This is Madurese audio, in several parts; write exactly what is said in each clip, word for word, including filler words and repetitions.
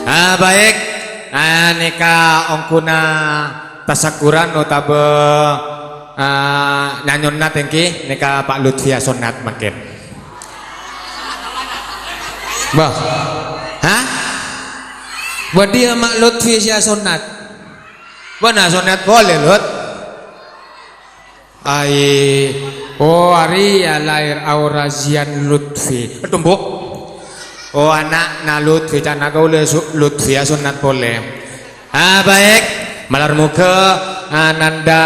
Ah, baik. Ah, nèka ongghuna tasakkuran otabâ, ah, nyanyonnat èngghi nèka Pak Lutfi asonnat mangkèn. Bah. Hah? Bâdâ Mak Lutfi sè asonnat. Bâ'na asonnat polè, Lut. Ai, oh, arèya lahir Aurazian Lutfi. Aduh, Bu. Oh, ana'na Lutfi, ca'na kaulâ su-, Lutfi asonnat polè. Ah, baik. Malar moghâ ananda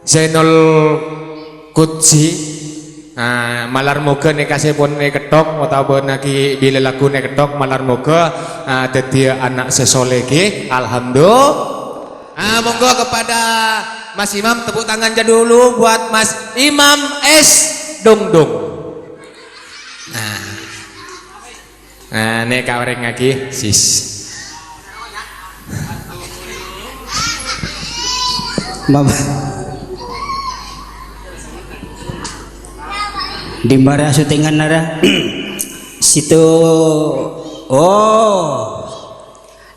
Zainul Qudsi. Ah, malar moghâ nèka sè pon èkettok, otabâ naghi bilâ lagghu èkettok, malar moghâ, ah, dhâddhiyâ ana' sè soleh, ghi. Alhamdulillah. Ah, monggo kepada Mas Imam, tepuk tangan aja dulu buat Mas Imam S Dongdong. Nah. Nah, nèka orèng lagi, sis. Bapak. Di mana syutingan, Nara? Situ. Oh.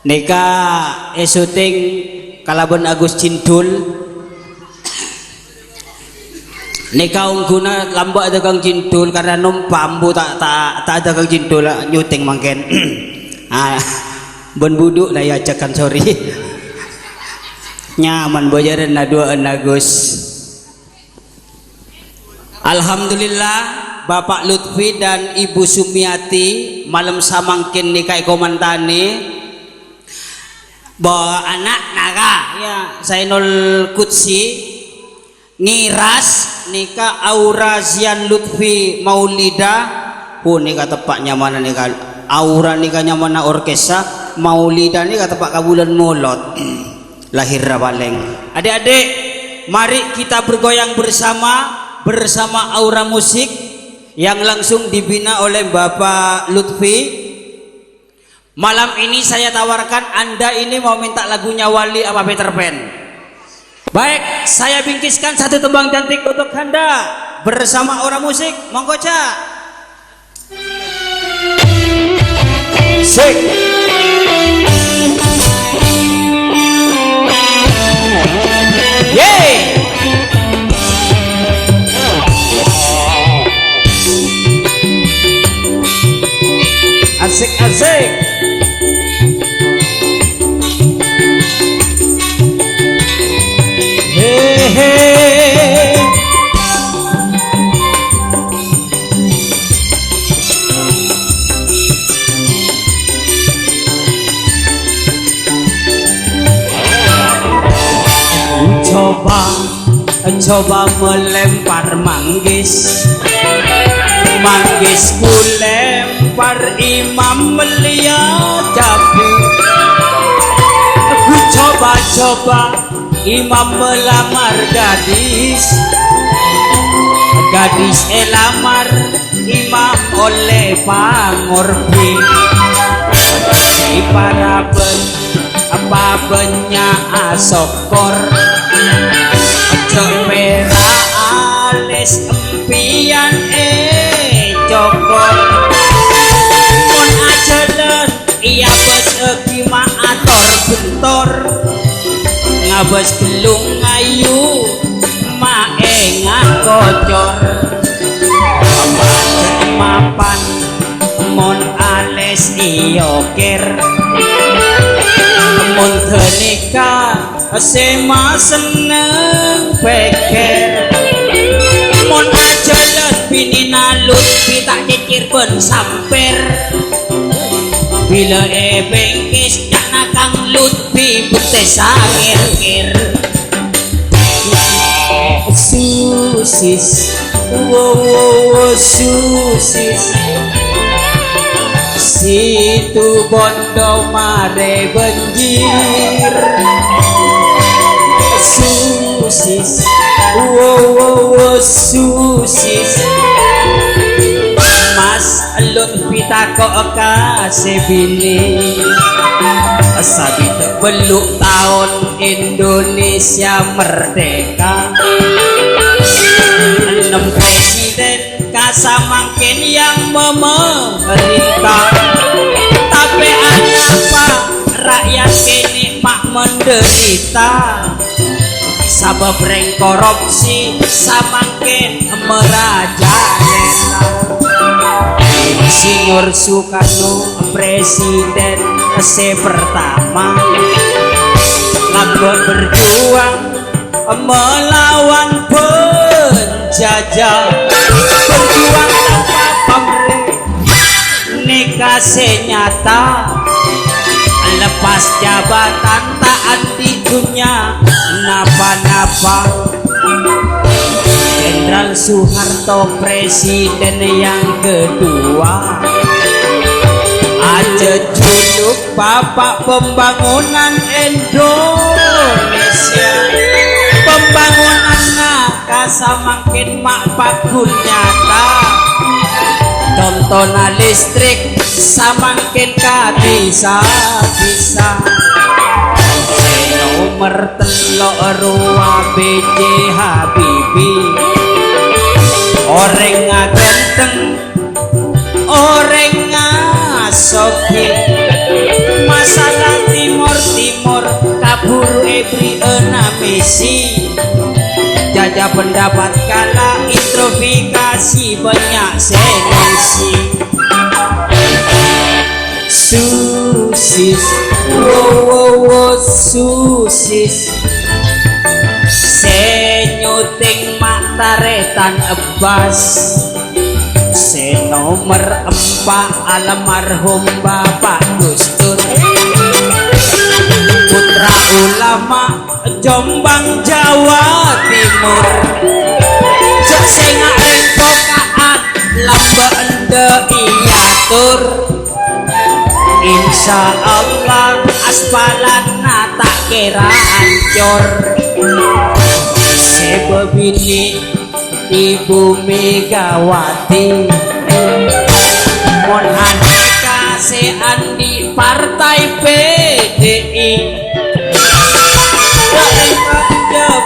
Nèka èsyuting kalabân Agus Cindul. Nèka ongghuna lambâ' adâgâng cindul karena nompa ambu ta', ta', ta' adâgâng cindul, nyuting mangkèn. Ah, bân budhu' la èajakan, sorry. Nyaman bâjârânna duwâ'ân Agus. Alhamdulillah, Bapak Lutfi dan Ibu Sumiati malem samangkèn nèka èkomantanè bâ-, ana'na ka, ya, Zainul Qudsi, ngèras nèka Aurazian Lutfi Maulida, oh, nèka teppa' nyamana nèka, Aura nèka nyamana orkestra, Maulida nèka teppa' ka bulân Molot. Lahirra palèng. Adik-adik, mari kita bergoyang bersama, bersama Aura Musik yang langsung dibina oleh Bapak Lutfi. Malam ini saya tawarkan Anda ini mau minta lagunya Wali apa Peter Pan? Baik, saya bingkiskan satu tembang cantik untuk Anda bersama Aura Musik. Monggo, Cak. Sik. Yeay. Asik, asik. He, he. Coba, coba melempar manggis. Manggis ku lempar, imam melihat cabu. Ku coba-coba, imam melamar gadis. Gadis èlamar, imam ollè pangorbi. Èparabân apa bânnya' asokor. Jhâ' pèra' alès empèyan ècokor. Mon ajhâlân èabâsaghi ma' ator-bentor. Ngabâs ghellung ayu ma' ènga' kocor. Pajhât mapan mon alès èokèr. Mon ghânèka sè masenneng pèkkèr. Mon ajhâlân binèna Lutfi ta' cècèr bân sampèr. Bilâ èbengkis ca'na Kang Lutfi bâtessa ngèr-ngèr. Susis, wo, wo, wo, susis. Situ Bondo marè bânjir. Susis, wo, wo, wo, susis. Mas Lutfi tako' ka sè binè. Sabidhâk bâllu' taon Indonesia merdeka. Ennem presiden ka samangkèn yang memerintah. Tapè dherita, sabâb rèng korupsi samangkèn marajalèla. Insinyur Soekarno, presiden sè pertama, lambâ' berjuang melawan penjajah, berjuang tanpa pamrih, nèka sè nyata. Lepas jabatan ta' andi' dhunnya napa-napa. Jenderal Soeharto presiden yang kedua, ajhâjhuluk Bapak Pembangunan Indonesia. Pembangunanna ka samangkèn ma' paggun nyata. Contona listrik samangkèn ka dhisa-dhisa. Sè nomer tello' rowa B J Habibie. Orèngnga ghânteng, orèngnga soghi. Masalah Timor-Timor kabhuru èbherri'âna misi. Jajâ pendapat kala introspeksi bânnya' sè ngisi. Susis, wo, wo, wo, susis. Sè nyuting ma' tarètan ebbâs. Sè nomer empa' almarhum Bapak Gus Dur. Putra ulama Jombang Jawa Timur. Jhâ' sènga' rèng poka'an lambâ' endâ' èyator. Insya Allah aspalanna ta' kèra ancor. Sè bâbinè' Ibu Megawati. Mon andika sè andi' partai P D I, dâ' rèng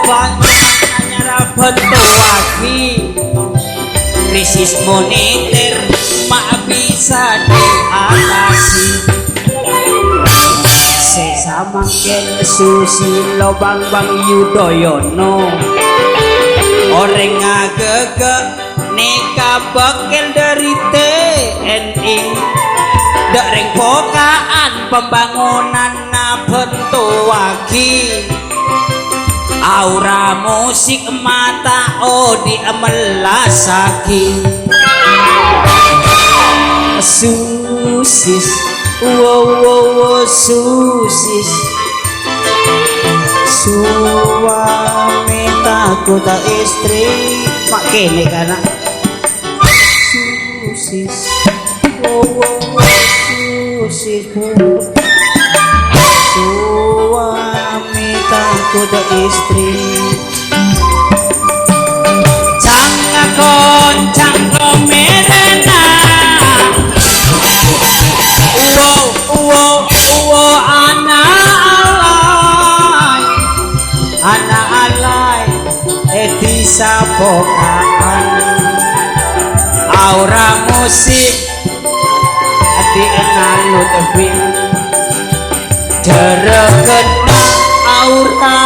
bânnya' anyar abhântoaghi. Krisis moneter ma' bisa diatasi. Sè samangkèn Susilo Bambang Yudhoyono. Orèng aghâghâ nèka bâkkèl dâri T N I. Dâ' rèng poka'an pembangunanna bhântoaghi. Aura musik mata odi' mellasaghi. Susis, wo, wo, wo, susis. Suami takut istri. Mak kene kana. Susis. Wo, wo, wo, susis. Suami takut istri. Cangkon, cangkon merena. Uwo, uwo, uwo, ana alai. Ana alai, e disa poka'an. Aura musik Adi enal lutfi. Jaraganna aura.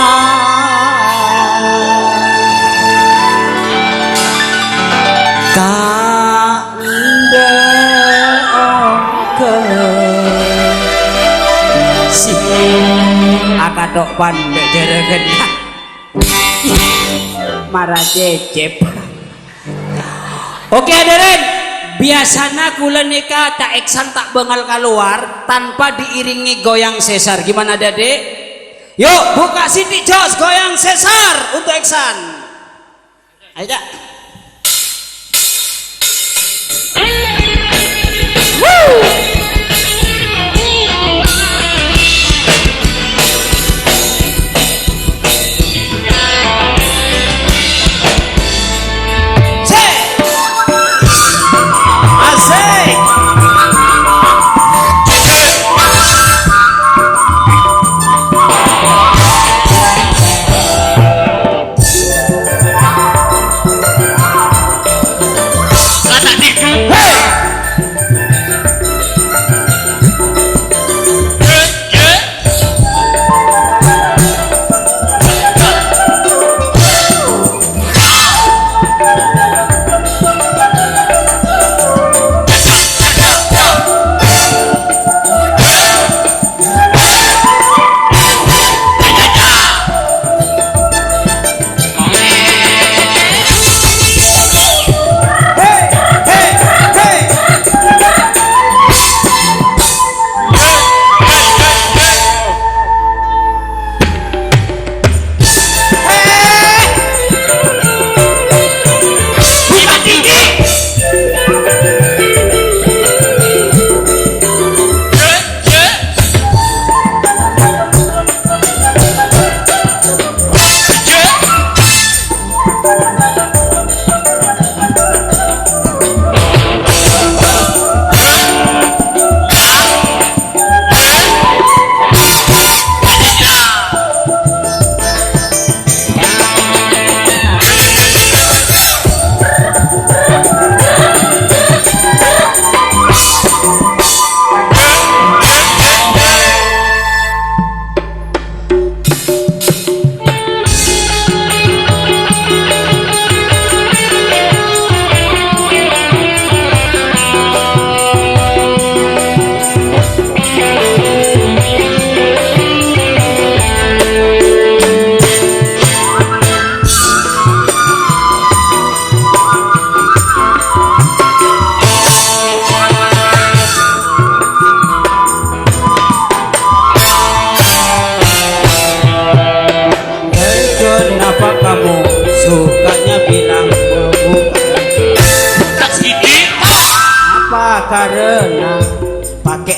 Kandha ongke. Si akatok pandek jaraganna. Mara cecep. Oke, hadirin. Biasana kaula nèka Cak Iksan ta' bângal kalowar tanpa diiringi goyang sesar. Gimana, Dade? Yuk, buka sithik jos goyang sesar untuk Iksan. Ayo, Cak. Asik.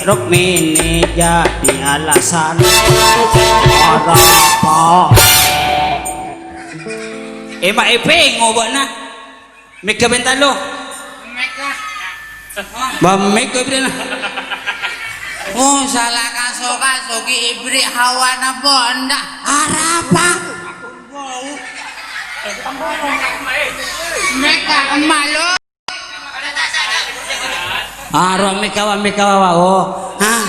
Rukmini jadi alasan. Arapa? Emma' epengo bâ'na. Mega bentalo. Mega. Bâ' mega bâ'na. Oh, sala kaso-kaso ki ibri hawana bonda. Arapa? Mega emma' lo. Aro mega wa, mega wa, wa, oh. Hah?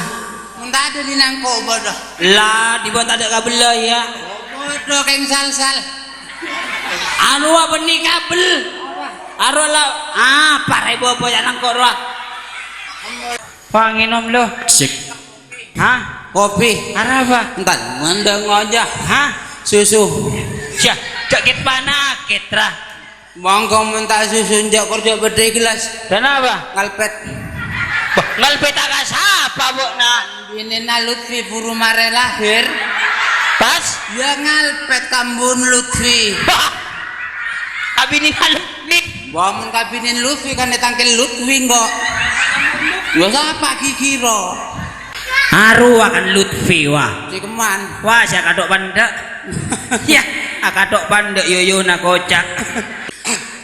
Mon tadâ' dinangko' bâdâ. Lah, dibuat tadâ' kabella, ya. Bâdâ keng sal-sal. Anu apa nih kabel? Aro la, ah, pare bobo ya nangko' roa. Panginom lo. Sik. Hah? Kopi. Arapa? Entar mendeng aja. Hah? Susu. Yah, sakit panakit, ra. Monggo minta susu njak kerja bedhe gelas. Dan apa? Ngalpet. Wah, ngalpet ka sapa, Bu, nah? Binena Lutfi buru mare lahir. Pas? Ya ngalpet kambun Lutfi. Wah, kabinena Lutfi. Wah, mon kabinen Lutfi kan ditangkel Lutfi, kok. Ya sapa gigiro? Aru akan Lutfi, wah. Cik man. Wah, saya kadok pandek. Ya, akadok pandek yoyona kocak.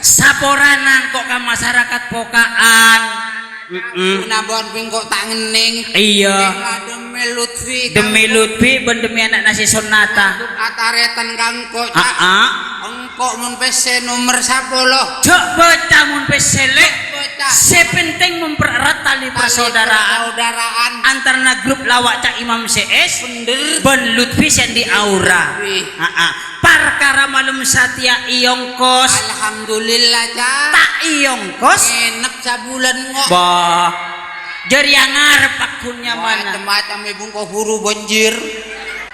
Saporana engko' ka masyarakat Pokaan. Mm-mm. Punabon pingko' ta' ngenning. Iya. Keng la demi Lutfi. Demi Lutfi, ben demi ana'na si Sonata. Atareten ka engko', Cak. Aa. Engko' mon pesse nomer sapolo. Jhâ' baca mon pesse, Lè'. Baca. Sè penting mempererat tali persaudaraan. Tali persaudaraan. Antarana grup lawak Cak Imam C S. Bener. Bân Lutfi Sendi Aura. Wih. Aa. Parkara malem satèya èyongkos. Alhamdulillah, Cak. Ta' èyongkos. Ngenep sabulân, kok. Bah. Jârèya ngarep paggun nyamana. Macem-macem, Ibu, engko' buru banjir.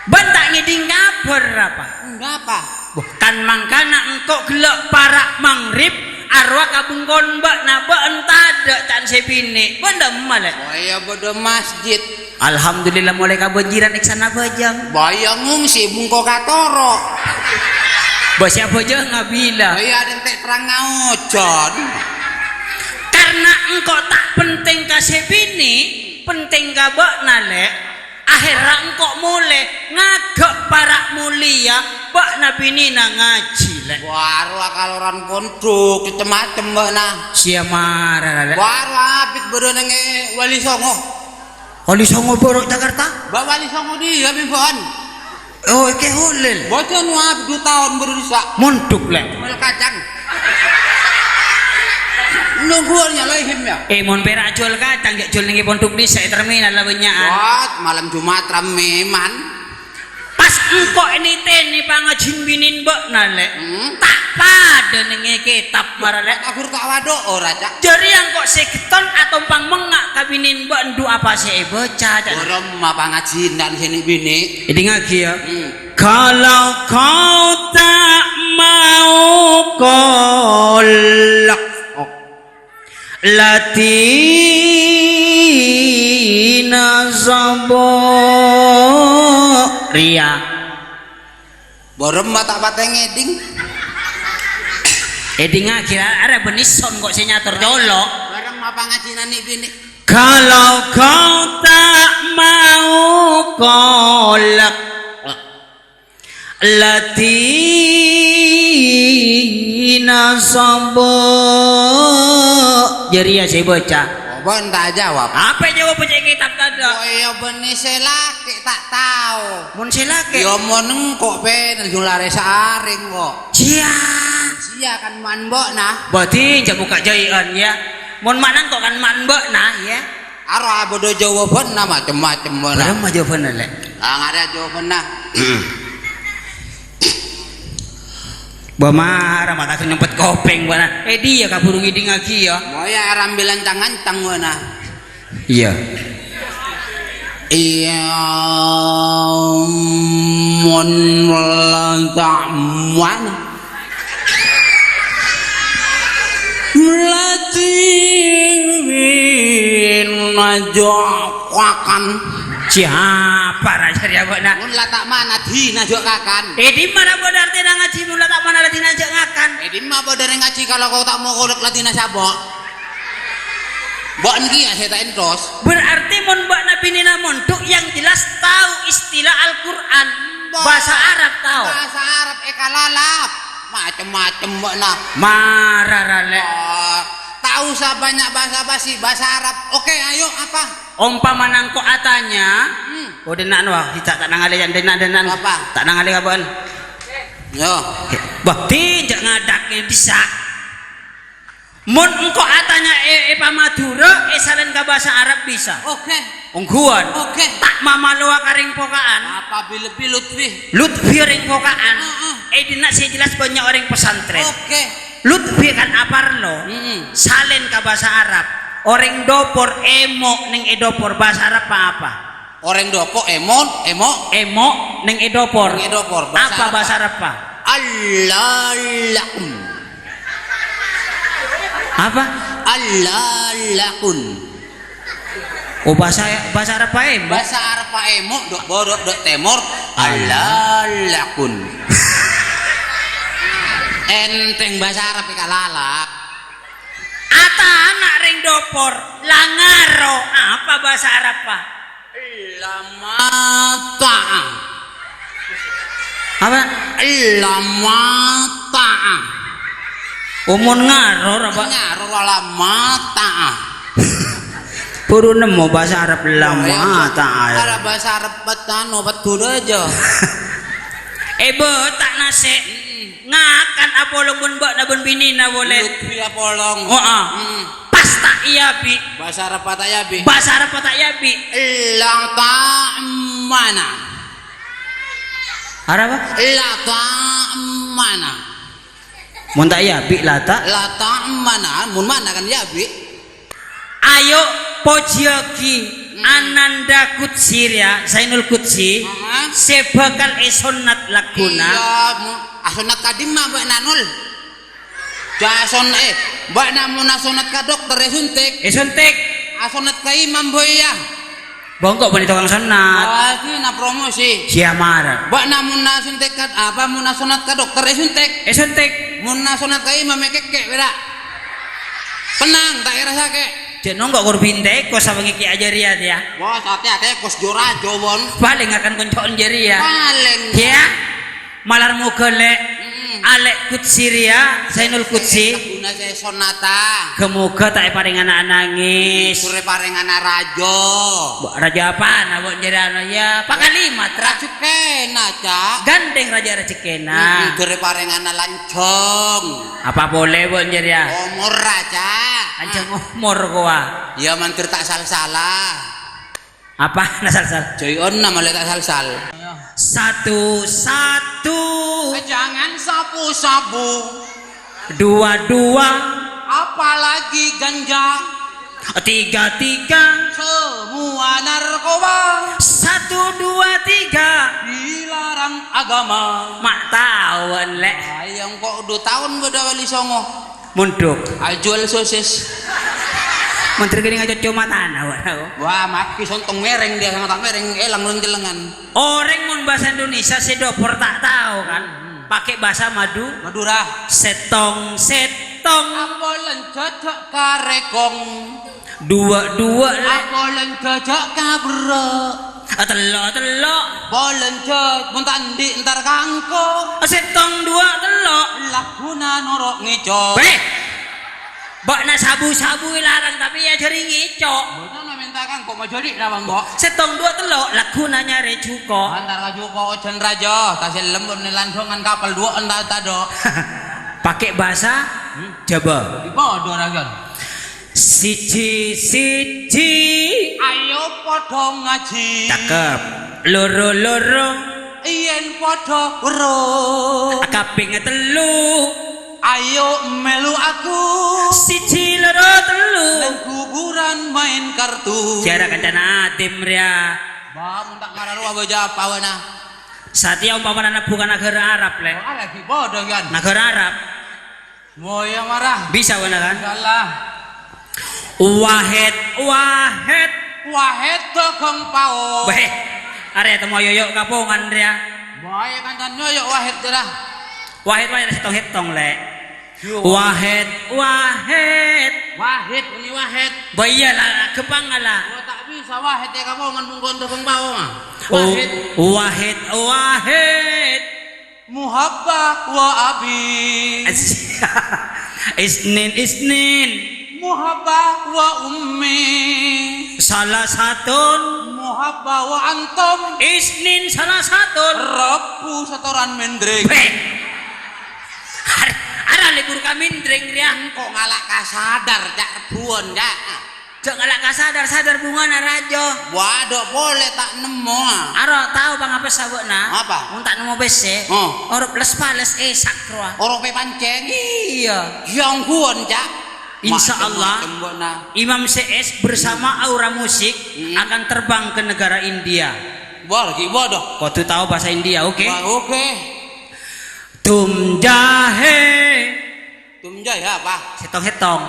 Bân ta' ngèdhing kabhâr, apa? Napa? Wah, kan mangkana engko' ghellâ' para' maghrib, arowa ka bengkona bâ'na, bâ'na tadâ' can sè binè'. Bâ'na dâmma, Lè'? Oh, iyâ, bâdâ masjid. Alhamdulillah, molaè kabânjirân èksana bhâjâng. Bâjâng ngungsi bengko katoro'. Bâ sè abhâjâng abila. Iyâ, dântè' terrang ngaojon. Karna engko' ta' penting ka sè binè', penting ka bâ'na, Lè'. Aherra engko' molè ngaghâ' para' molèya, bâ'na binèna ngajhi, Lè'. Wah, arowa kaloran pondhuk, cem-macem bâ'na. Sia mara, Lè'. Wah, arowa abit bâdâ neng è Wali Songo. Wali Songo bârâ' Jakarta? Bâ' Wali Songo dhiyâ, Bimbo'an. Oh, Kè Holil. Bâdâ nu abit du taon bârâ' dhisa'. Mondhuk, Lè'. Jual kacang. Nunggu nyalaihim, ya. Eh, mon pèra' jual kacang, jhâ' jual neng è pondhuk dhisa', è terminal la bânnya'an. Wah, malem Jumat rammè, man. Pas engko' nètènè pangajhin binèn bâ'na, Lè'. Hmm? Ta' padâ neng è kètab mara, Lè'. Agur ta' wadok ora, Cak. Jârèya engko' sè ghetton atompang mengnga' ka binèn bâ'na, du apa sè èbâca, Cak. Bârâmma pangajhinan sè nè' binè'. Èdingngaghi, ya. Hmm. Kalau kau tak mau kolak. Ladina sabo. Ria. Bârâmma ta' patè ngèdhing. Èdhingngaghi, arè bânnè son kok sè nyator colo'. Bârâmma pangajhinan nè' binè'. Kalau kau tak mau kolak. Ladina sabo. Jârèya sè bâca. Apa enta' jawab? Apa jawab bâca kètab tadâ'? Oh, iyâ, bânnè sè lakè' ta' tao. Mon sè lakè'? Iyâ, mon engko' pènèl jung larè saarèng kok. Sia. Sia kan man bâ'na. Bâdhi jhâ' buka jâi'ân, ya. Mon man engko' kan man bâ'na, ya. Aro bâdâ jawabânna macem-macem bâ'na. Bârâmma jawabânna, Lè'? Ah, ngarè jawabânna. Heeh. Bâ mara mata nyempet kopèng bâ'na. Eh, dhiyâ kabhuru ngèdhingngaghi, ya. Moya arambilan cang-ngancang bâ'na. Iyâ. Iyâ, mon la ta' mana. Mlati win aja kakan. Siapa raja dia bâ'na? Mun la ta' mana dina jhâ' kakan. Eh, dimma bâdâ artèna ngajhi mun la ta' mana la dina jhâ' ngakan? Eh, dimma bâdâ rèng ngajhi kalau kau tak mau kolak la dina sabo'? Bâ'na kèya sè ta' entos. Berarti mon bâ'na binèna mondhuk yang jelas tao istilah Al-Qur'an. Bâ-, Bhâsa Arab tao. Bhâsa Arab èkalalap. Macem-macem bâ'na. Mara ra, Lè'. Oh, tao sabanyak basa-basi bhâsa Arab. Oke, ayo, apa? Ompamana engko' atanya, Hmm. oh, dhina'an, wah, ta', ta' nangalè, dhina'an, dhina'an. Apa? Ta' nangalè ka bâ'na. Yo. Bâh, tinja' ngadhâk bisa. Mon engko' atanya è, è Pamadhurâ, è salèn ka bhâsa Arab bisa. Oke. Ongghuwân. Oke. Ta' mamalowa ka rèng poka'an. Apa bilâ-bilâ Lutfi? Lutfi rèng poka'an. Heeh. È dhinna' sè jelas bânnya' orèng pesantren. Oke. Lutfi kan aparlo. Mm-mm. Salèn ka bhâsa Arab. Orèng dopor, èmo' neng è dopor, bhâsa Arab apa? Orèng dopor, èmo', èmo'. Èmo' neng è dopor. Neng è dopor, bhâsa Apa Arab. Bhâsa Arab apa? Allalakun. Apa? Allalakun. Oh, bhâsa, bhâsa Arab apa èmo'? Bhâsa Arab apa èmo', dâ' bârâ', dâ' tèmor. Al- Allalakun. Èntèng bhâsa Arab èkalalap. Atana' rèng dopor, la ngaro, apa bhâsa Arab apa? Lamata'a. Apa? Lamata'a. Oh, mon ngaro, apa? Ngaro lamata'a. Buru nemmo bhâsa Arab lamata'a. Arab bhâsa Arab petano, pettu aja. Eh, bâ', ta' nasè'. Ngakan apolong bân bâ'na bân binèna polè. Lutfi apolong. Oh, ah. Hmm. Pas ta' èyabi'. Bhâsa Arab ta' èyabi'. Bhâsa Arab ta' èyabi'. La ta'mana. Arapa? La ta'mana. Mon ta' èyabi', la ta'. La ta'mana, mon mana kan èyabi'. Ayo, pojiyâghi Hmm. Ananda Qudsi rèya, Zainul Qudsi, Aha. sè bhâkal èsonnat lagghuna. Iyâ, mu-, asonnat ka dimma bâ'na, Nul? Jâ' son-, eh, bâ'na mon asonnat ka dokter, èsuntik. Èsuntik. Asonnat ka imam, Boy, ya. Bâ' engko' bânnè tokang sonnat. Wah, kèna promosi. Siamar. Bâ'na mon asuntik ka, apa, mon asonnat ka dokter, èsuntik. Èsuntik. Mon asonnat ka imam, èkèkkè', pèra'. Tenang, ta' kèra sakè'. Jâ' nongko' kor bintèko sawengi kè ajâriyâ, tèya. Wah, satèya tèkos jora, jowon. Palèng akan konco'en jâriyâ. Palèng. Yâ. Malar moghâ, Lè'. Mm-mm. Alè' Qudsi rèya, Zainul Qudsi. Lagghuna sè sonnata. Ghâ-moghâ ta' èparèngana anangès. Surè parèngana rajâ. Bâ-, rajâ apana, bâ', jâriyâ, yâ? Pakalimat, ra. Rajhekkèna, Ca'. Ghândhèng rajâ rajhekkèna. Mm-mm, ghâr èparèngana lanjhâng. Apa polè, bâ', jâriyâ? Omor, ra, Ca'. Lanjhâng omor, kowa. Yâ, mandhâr ta' sal-sala. Apa? Nah, sal-sal. Joy on nama le tak sal-sal. Satu, satu. Jangan sabu-sabu. Dua, dua. Apalagi ganja. Tiga, tiga. Semua narkoba. Satu, dua, tiga. Dilarang agama. Mak taon, Lè'. Ayo, engko' du taon bâdâ Wali Songo. Mondhuk. Ajual sosis. Menteri kene ngaco-co matana, Pak. Wah, mati sontong mereng dia, sama tak mereng, elang leng-jelengan. Orèng mon bhâsa Indonesia sè dopor ta' tao, kan? Hmm. Pakè bhâsa Madu-, Madura. Settong, settong. Apolen jajak karekong. Dua, dua, Lè'. Apolen jajak kabrek. Ah, tello', tello'. Polen jâ-, mon ta' andi' entar ka engko'. Settong, dua, tello'. Lagghuna noro' ngèco'. Beh. Bâ'na sabu-sabu larang, tapè èajhâri ngèco'. Bâ'na mènta ka engko' majâri' napa engko'? Settong, dua, tello', lagghuna nyarè jhuko'. Entar ka jhuko' ojhân rajâ, tasellem bân landhungan kapal duwâ'ân ta-, tadâ'. Pakè bhâsa Hmm? Jhâbâ. Padâ ragân. Siji, siji. Ayo padâ ngajhi. Cakep. Loro, loro. Yèn padâ weruh. Kaping tellu. Ayo mèlu aku. Siji, loro, tellu. Nang kuburan main kartu. Jhârâ' kancana Adim rèya. Bâ, mon ta' mara rowa bâjâ apa wâna? Satèya ompamana nebbhu ka naghârâ Arab, Lè'. Oh, lagi padâ, kan? Naghârâ Arab. Moya mara. Bisa bâ'na, kan? Insyaallah. Wahid, wahid. Wahid dagang pao. Beh, arè temo yoyo' kapongan rèya. Bae kancan yoyo' wahid, jârâ. Wahid, wahid, settong-settong, Lè'. Yo. Wahid, wahid. Wahid, muni Wahid. Bâ iyâ la, ghâmpang la. Oh, ta' bisa Wahid è kabongan bungkon tebeng bawa. Oh, Wahid. Wahid, Wahid. Muhabbah wa abi. Is-, Isnin, Isnin. Muhabbah wa ummi. Salah satun. Muhabbah wa antum. Isnin salah satun. Rabu setoran mendring. Beh. Ar-, arah libur ka mendring, rèya. Engko' ngala' kasadar, Cak, Rebbhuwân, Cak. Jhâ' ngala' kasadar, sadar bungana rajâ. Wadhu, polè ta' nemmo, ah. Aro tao pangapèssa bâ'na? Apa? Mon ta' nemmo pèssè, oh, orop les-pales, eh, sakroa. Orop èpancèng? Iyâ. Iyâ, ongghuwân, Cak. Insya Allah, macem-macem bâ'na. Imam C S bersama Aura Musik, hmm, akan terbang ke negara India. Wah, lagi wadhu. Kodhu tao bhâsa India, oke? Wah, oke. Tum jahe. Tum jahe apa? Sèttong-sèttong.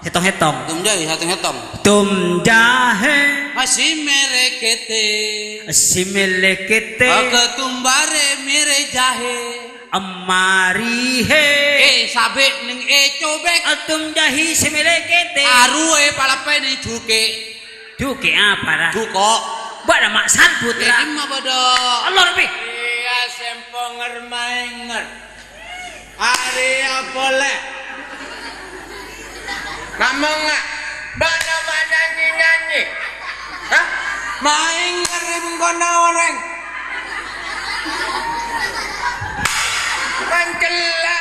Sèttong-sèttong. Tum jahe, sèttong-sèttong. Tum jahe. Masih mere kete. Simele kete. Aga tumbare mere jahe. Amari he. Eh, sabe' neng e cobek. Atum jahi simele kete. Arue palapene juke. Juke apa, ra? Juko. Bâ'na ma' salbut, ra? Ini mah pada. Allah lebih. Iya, semponger manger. Arèya polè. Ngomong, bâ'na ma' nyanyi-nyanyi? Hah? Maènger è bengkona orèng. Pancella.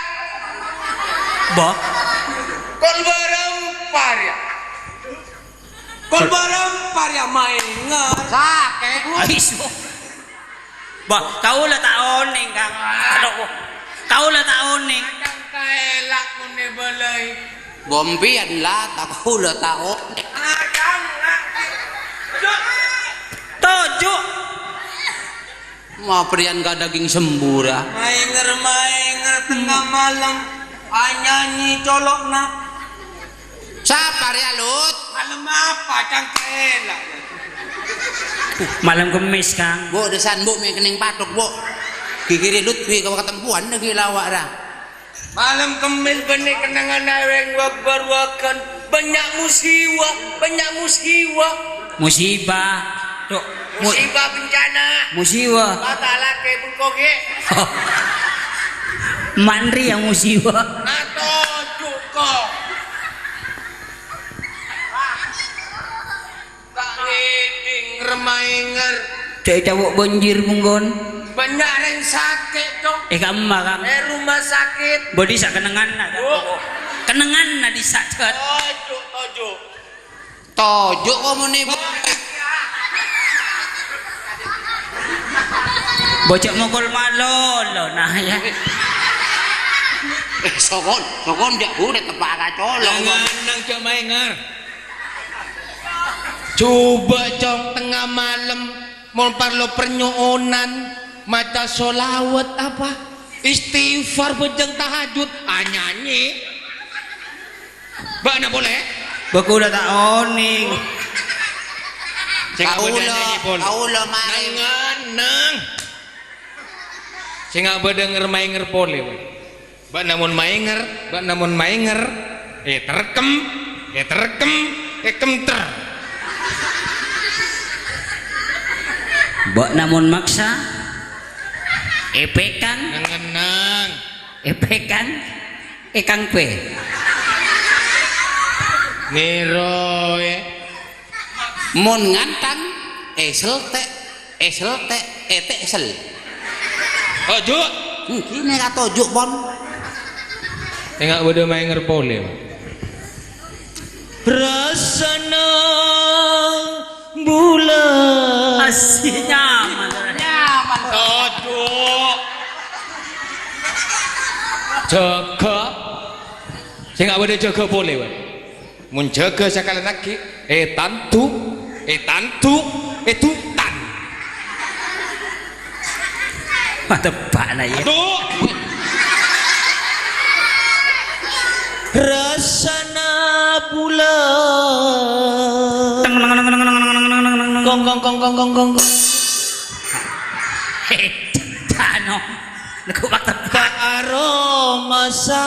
Bâ. Kol barang parya. Kol barang parya maènger. Sakè', Bu. Aiso. Bâ, kaulâ ta' onèng, Kang. Adu, kaulâ ta' onèng. Kadhâng kaèla' mon èbâlâi. Bompèyan la, ta' kaulâ ta' onèng. Kadhâng, Kang. Toju'. Mapriyan ka daging sembura. Maènger-maènger tengnga malem, anyanyi colo'na. Sapa rèya, Lut? Malem apa, Cangkèla? Malem Kemmis, Kang. Bu', dâsan, Bu', mè' kennèng pathok, Bu'. Ghighiri Lutfi ka katempowan lagi lawa', ra. Malem Kemmis bânnè kennengnganna orèng wâ-bâruwâghân. Bânnya' musiba, bânnya' musiba. Musiba. Tok. Mu-, musiba bencana. Musiba. Mata laki bengkok, ya. Mandri yang musiba. Atau cukup. Tak ngeding remanger. Cek cowok banjir munggon. Banyak yang sakit, Cok. Eh, kamma, Kang? Eh, rumah sakit. Bodi sak kenenganna, Kang. Oh. Kenenganna di sak, Cok. Oh, Cok, Cok. Toju' komune, Bu. Bocok mokol malolo, nah, ya. Eh, sokon, sokon, jak gure tepak kacolo. Jangan nang cok maengar. Coba, Cong, tengah malam, mon parlo pernyo'onan, maca sholawat apa? Istighfar, bejeng tahajud, anyanyi. Ba'na polè? Bâ kaulâ ta' onèng. Sè nga' bâdâ nyanyi, Pol. Kaulâ marè. Nang, nang. Sè nga' bâdâ nger-maènger polè, wè. Bâ'na mon maènger, bâ'na mon maènger, eh, terkem, eh, terkem, eh, kemter. Bâ'na mon maksa, eh, pekang. Nang, nang. Eh, pekang. Èkang bhâi. Nèro, è. Mon ngantang, èseltè', èseltè', ètè'sel. Toju'. Èngghi nèka toju', Pon. Enga' bâdâ maènger polè, Pak. Rassana bulâ. Asih nyaman. Nyaman. Toju'. Jâgâ. Sè nga' bâdâ jâgâ polè, wè. Mon jâgâ sakalèyan aghi', ètandu, ètandu, èdutan. Matebba'na, ya. Aduh. Rassana bulâ. Teng, teng, teng. Kong, kong, kong, kong, kong, kong, kong. Hei, Dano. Neggu' matebbak. Karo masa.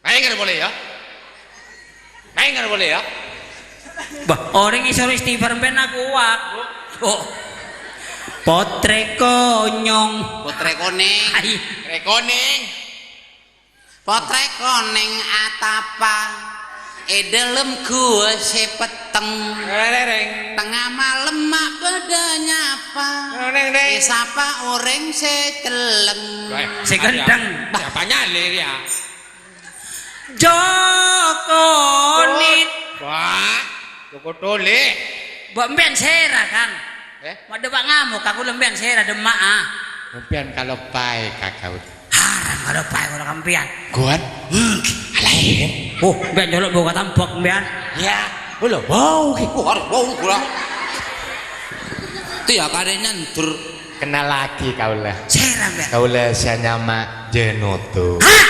Naèngghâl polè, yâ. Naèngghâl polè, yâ. Bâh, orèng èsoro istighfar empèyan kowat. Oh. Potrè konyong. Potrè konèng. Ai. Potrè konèng. Potrè konèng atapa è dhâlem ghuwâ sè petteng. Rèrèng. Tengnga malem ma' bâdâ nyapa. Rèrèng. Èsapa orèng sè cellèng. Wah, sè ghândhâng. Apa nyalè, yâ? Joko Nit. Wah, Joko Tole. Mbok empèyan sèra, Kang? Eh? Madhâ' Pak ngamuk, aku lempèyan sèra, demma'a. Empèyan kaloppaè ka kaulâ. Haram kaloppaè kaulâ ka empèyan. Ghun? Hmm. Laèn. Oh, empèyan jhâlâ' buka tambhâk empèyan. Yâ, kaulâ. Wow, ki, wow, wow, kaulâ. Itu ya, karè nyandur. Kennalaghi kaulâ. Sèra, empèyan? Kaulâ sè nyama Jenoto. Hah?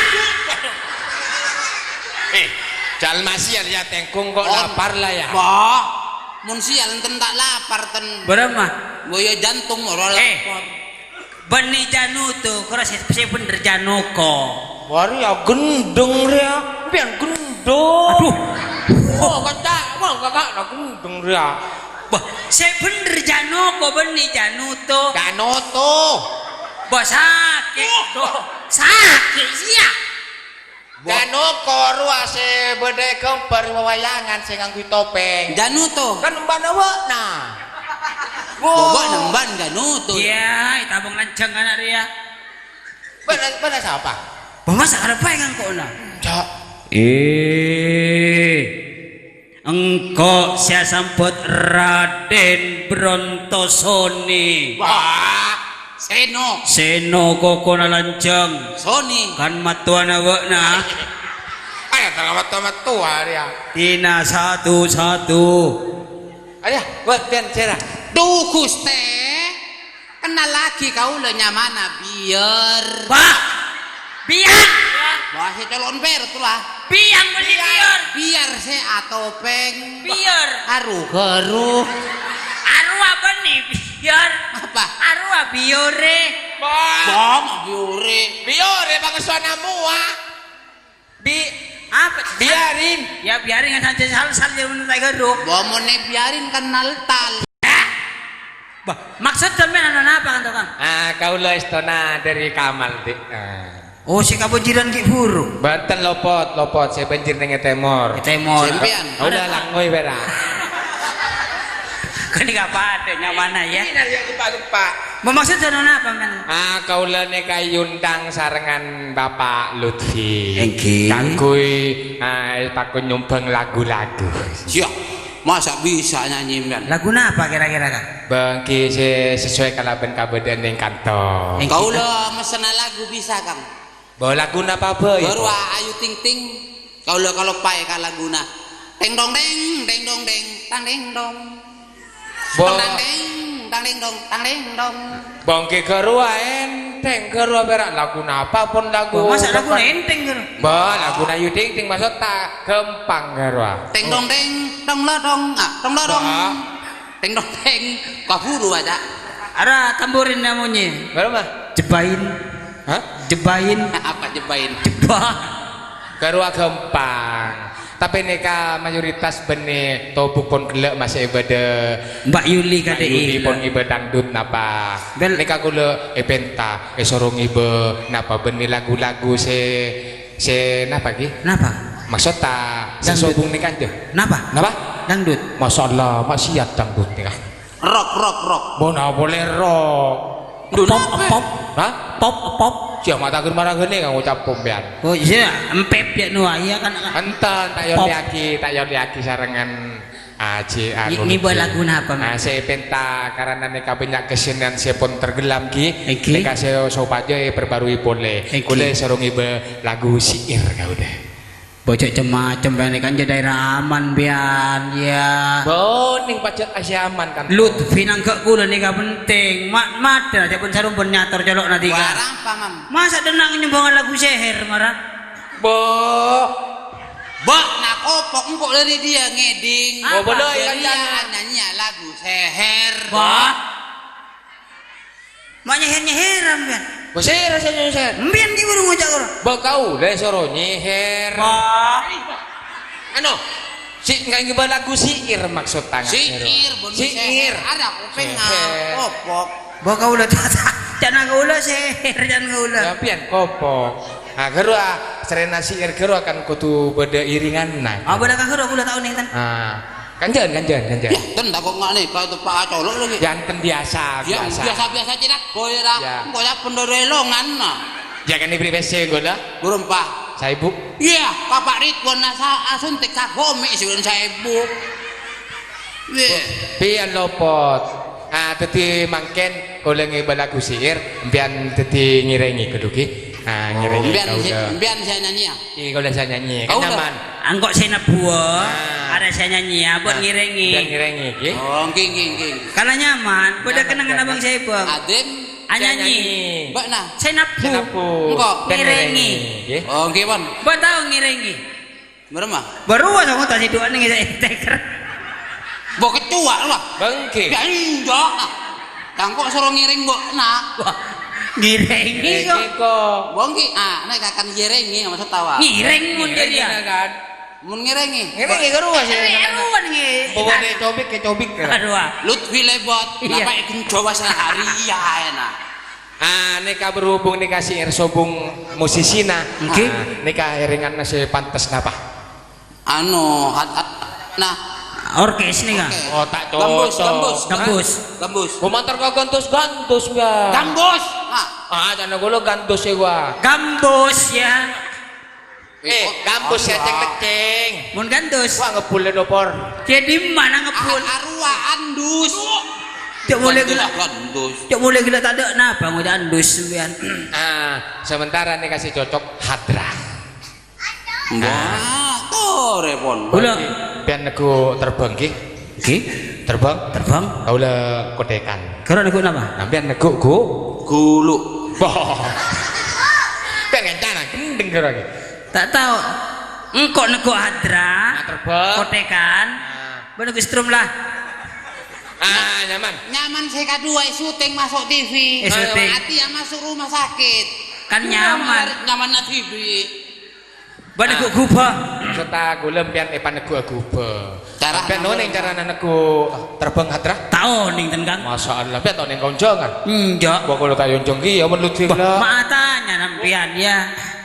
Eh, jhâlma sial yâ, tèngkung kok lapar la yâ. Wah, mon sial enten ta' lapar ten. Bârâmma? Boyo jantung ora lapar. Eh, bânnè Janoto, karo sè, sè bhendher Janoko. Wari yâ gendeng rèya, empèyan gendeng. Aduh. Oh, kata, wah, kata, gendeng rèya. Bâh, sè bhendher Janoko bânnè Janoto. Janoto. Bâh, sakè'. Duh, sakè' siya. Bâh. Janoko rowa sè bâdâ è ghâmbhâr wewayangan sè ngangghuy topèng. Janoto. Kan embana bâ'na. Bâh, bâ'na emban Janoto. Iyâ, ètabung lanjhâng ana' rèya. Bâ'na, bâ'na sapa? Bâh, masa' kaloppaè ngangko'na? Cak. Eh. Engko' sè asambhât Raden Brontosoni. Wah, Seno. Seno kokona lanjhâng. Soni. Kan mattowana bâ'na. Ayo, tengah matto-mattowa, ya. Tina satu-satu. Ayo, buat pian, Sera. Duh, Guste. Kennalaghi kaulâ nyamana Biar. Wah, Biar. Wah, sè colon per tu lah. Biang bânnè Biar. Biar. Biar sè atopèng. Biar. Aru garu. Aru apa nih, Biar? Apa? Aru Biore. Wah. Bang, Biore. Biore pangesuwana mua. Bi-, apa? Biarin. Ya, biarin kan saja sal-sal ya menurut saya garu. Bâh, mon è Biarin kenal tal. Bâh, maksud sampèyan ana napa, Kang Tokang? Ah, kaulâ èstona dâri Kamal, Dik. Ah. Oh, sè kabânjirân ghi' buru. Bhunten, lopot, lopot. Sè bânjir neng è tèmor. È tèmor. Sampèyan. Kaulâ langngoy, pèra'. Kènè' ka padâ nyamana, ya. Ini nari gempa-gempa. Bâh, maksud ana napa, Kang? Ah, kaulâ nèka èondhâng sarengan Bapak Lutfi. Èngghi. Kaangghuy, ah, pakon nyombhâng lagu-lagu. Siap. Masa bisa nyanyi, Mbiyan? Lagu napa kira-kira, Kang? Bângki sè sesuai kalabân kabâdâ'ân neng kanto. Èngghi, Kang. Kaulâ messèna lagu bisa, Kang. Bâh, lagu napa bhâi? Bârua Ayu Ting Ting. Kaulâ kaloppaè ka laguna. Teng dong deng, deng dong deng, tang deng dong. Bo- Tang dang deng, tang deng dong, tang deng dong. Bângki garowa ènthèng, garowa pèra'. Lagu napa pon lagu. Wah, masa' laguna ènthèng, garowa? Bâh, laguna Ayu Ting Ting maksud ta' ghâmpang, garowa. Teng dong deng, dong lo dong, ah, dong lo dong. Bâh. Teng dong deng, kaburu aja. Ara tamburinna monyè. Bârâmma? Jebain. Hah? Jebain. Apa jebain? Jebak. Garowa ghâmpang. Tapè nèka mayoritas bânnè tobuk pon ghellâ' masè bâdâ Mbak Yuli kadhâ' Yuli pon ngibâ dangdut napa? Bel- Nèka kaulâ èpènta èsoro ngibâ napa bânnè lagu-lagu sè, sè napa ghi? Napa? Maksod ta' sè Dangdut. Sobung nèka jâ. Napa? Napa? Dangdut. Masyaallah, maksiat dangdut nèka. Rock, rock, rock. Mon apa lè rock? Duh, pop, napa? Pop. Hah? Pop, pop. Siya mata ger maragane kang ngucap pop, yan. Oh, iya, empep ya, nu, iya kan. Enten, tak Pop. Yolèyaghi, tak yolèyaghi sarengan Aji Ini, anu ini buat niki. Lagu napa, Mas? Ah, sè penta karana nèka bânnya' kesenian sè pon tergelam, ghi. Iki. Nèka sè sopajâ èperbarui polè. Iki. Kulâ soro ngibâ lagu syair, kaulâ. Bocah cem-macem, bâ'na kan jâ' daerah aman, biyan, ya. Boning pajhât asè aman, kan? Lutfi nangghâ' kulâ nèka penting. Mat-, mat, ya, jâ' pon sarong pon nyator colo'na tiga. Warang, Paman. Masa' dennang nyembhângan lagu seher, mara? Bo. Bâ'na kopok engko' dâri dia ngèding. Apa? Bo, bodoh, dâri ikan dia tanah. Nyanyi lagu seher. Wah. Ma' nyeher-nyeher, sampeyan? Bâ, sèra sè nyeher? Sampeyan ghi' buru ngoca' kor. Bâ, kaulâ soro nyeher. Wah. Anu, si, ngangghâbâ lagu syair maksod tangan. Syair, bun syair. Ada kuping, ah, kopok. Bâ, kaulâ ta-, ta-, ca'na kaulâ seher, ca'na kaulâ. Sampeyan kopok. Ah, ghâruwa, ah, sarèna syair ghâruwa kan kodhu bâdâ iringanna. Ah, bâdâ ka ghâruwa kaulâ ta' onèng, ten. Ah. Kanjân, kanjân, kanjân. Yah, ten tako' ngene, ka tepa' acolok lagi. Janten biasa, ya, biasa. Biasa-biasa cina, boy ra. Ya. Engko' ya bendoro elongan, nah. Jangan diberi pese, engko' dah. Burung, Pak. Saebu. Iya, Bapak Ridwan nasa asuntik kagome siwon saebu. Weh. Pian lopot. Ah, dadi mangken kaulâ ngibâ lagu syair, empiyan dadi ngirengi kodhu, ghi. Ah, ngirengi. Empiyan kaulâ. Empiyan saya nyanyi, ya? Iki kaulâ sè nyanyi. Kaulâ. Nyaman. Engko' sè nebbuwâ, ah, ada sè nyanyi, ya, buat ngirengi. Buat ngirengi, ghi. Oh, ngghi, ngghi, ngghi. Kalau nyaman, pada kenangan abang saya, Bang. Adim. Ah, nyanyi. Sè nyanyi. Mbak, nah. Sè nebbu. Sè nebbu. Engko'. Buat ngirengi, ghi. Oh, ngghi, Bang. Mbak tahu ngirengi? Merem, ah? Baru wah, sama tadi dua nih, saya teker. Mbok kecuak, lah. Bengke. Ya, enggak, ah. Tangkok suruh ngiring, Mbok, nah. Wah, ngirengi kok. Ngirengi kok. Bengke, ah, nek akan ngirengi, maksud tawa. Ngiring mun jadi, ya. Ngiring, ya, kan? Mun ngirengi. Ngirengi, karuan sih. Karuan, nggih. Bawa dek cobik ke cobik, ya. Aduh, ah. Lutfi Lebot, iya. Bapak Igun Jawa sehari, ya, enak. Ah, nèka berhubung nèka syair sobung musisina. Nggih. Ah, nèka èrengnganna sè pantes napa? Anu, hat-, hat-, nah. Orkes nèka. Orkes. Oh, tak cocok. Gambus, gambus. Gambus. Gambus. Komantar ka gandus-gandus, ya. Gambus. Nah. Ah, ca'na kaulâ gandus, ya, wa. Gambus, ya. Eh, gambus ya, ceng-ceng. Mun gandus. Wah, ngebul ya, dopor. Jadi mana ngebul? Ah, arwah andus. Cok mulai gila. Gandus. Cok mulai gila tak ada napa ngoja andus sampean. Ah, sementara nih kasih cocok hadrah. Wah, tore pon. Kula. Pian nego terbang, ghi? Ghi? Terbang? Terbang. Kaula kotekan. Karo nego napa? Sampean nego gu-, gulu. Boh. Pian kencana, gendeng karo, ghi. Tak tahu. Engko' nego hadrah, ah, terbang. Kotekan. Ah. Bâ'na nego setrum lah. Ah, nyaman. Nyaman sè kadhuwâ syuting masuk T V. Eh, syuting. Ati yang masuk rumah sakit. Kan nyaman. Nyaman na T V. Bâ'na nego guba. Serta kaulâ sampean èpaneggu aguba. Cara sampean napa? Onèng carana nego terbang hadrah? Ta' onèng, ten, Kang. Masya Allah, sampean ta' onèng konjhângan? Enjâ'. Kok kaulâ ta' onjhâng kèya, men Lutfi. Bah, la. Ma' atanya sampean, ya.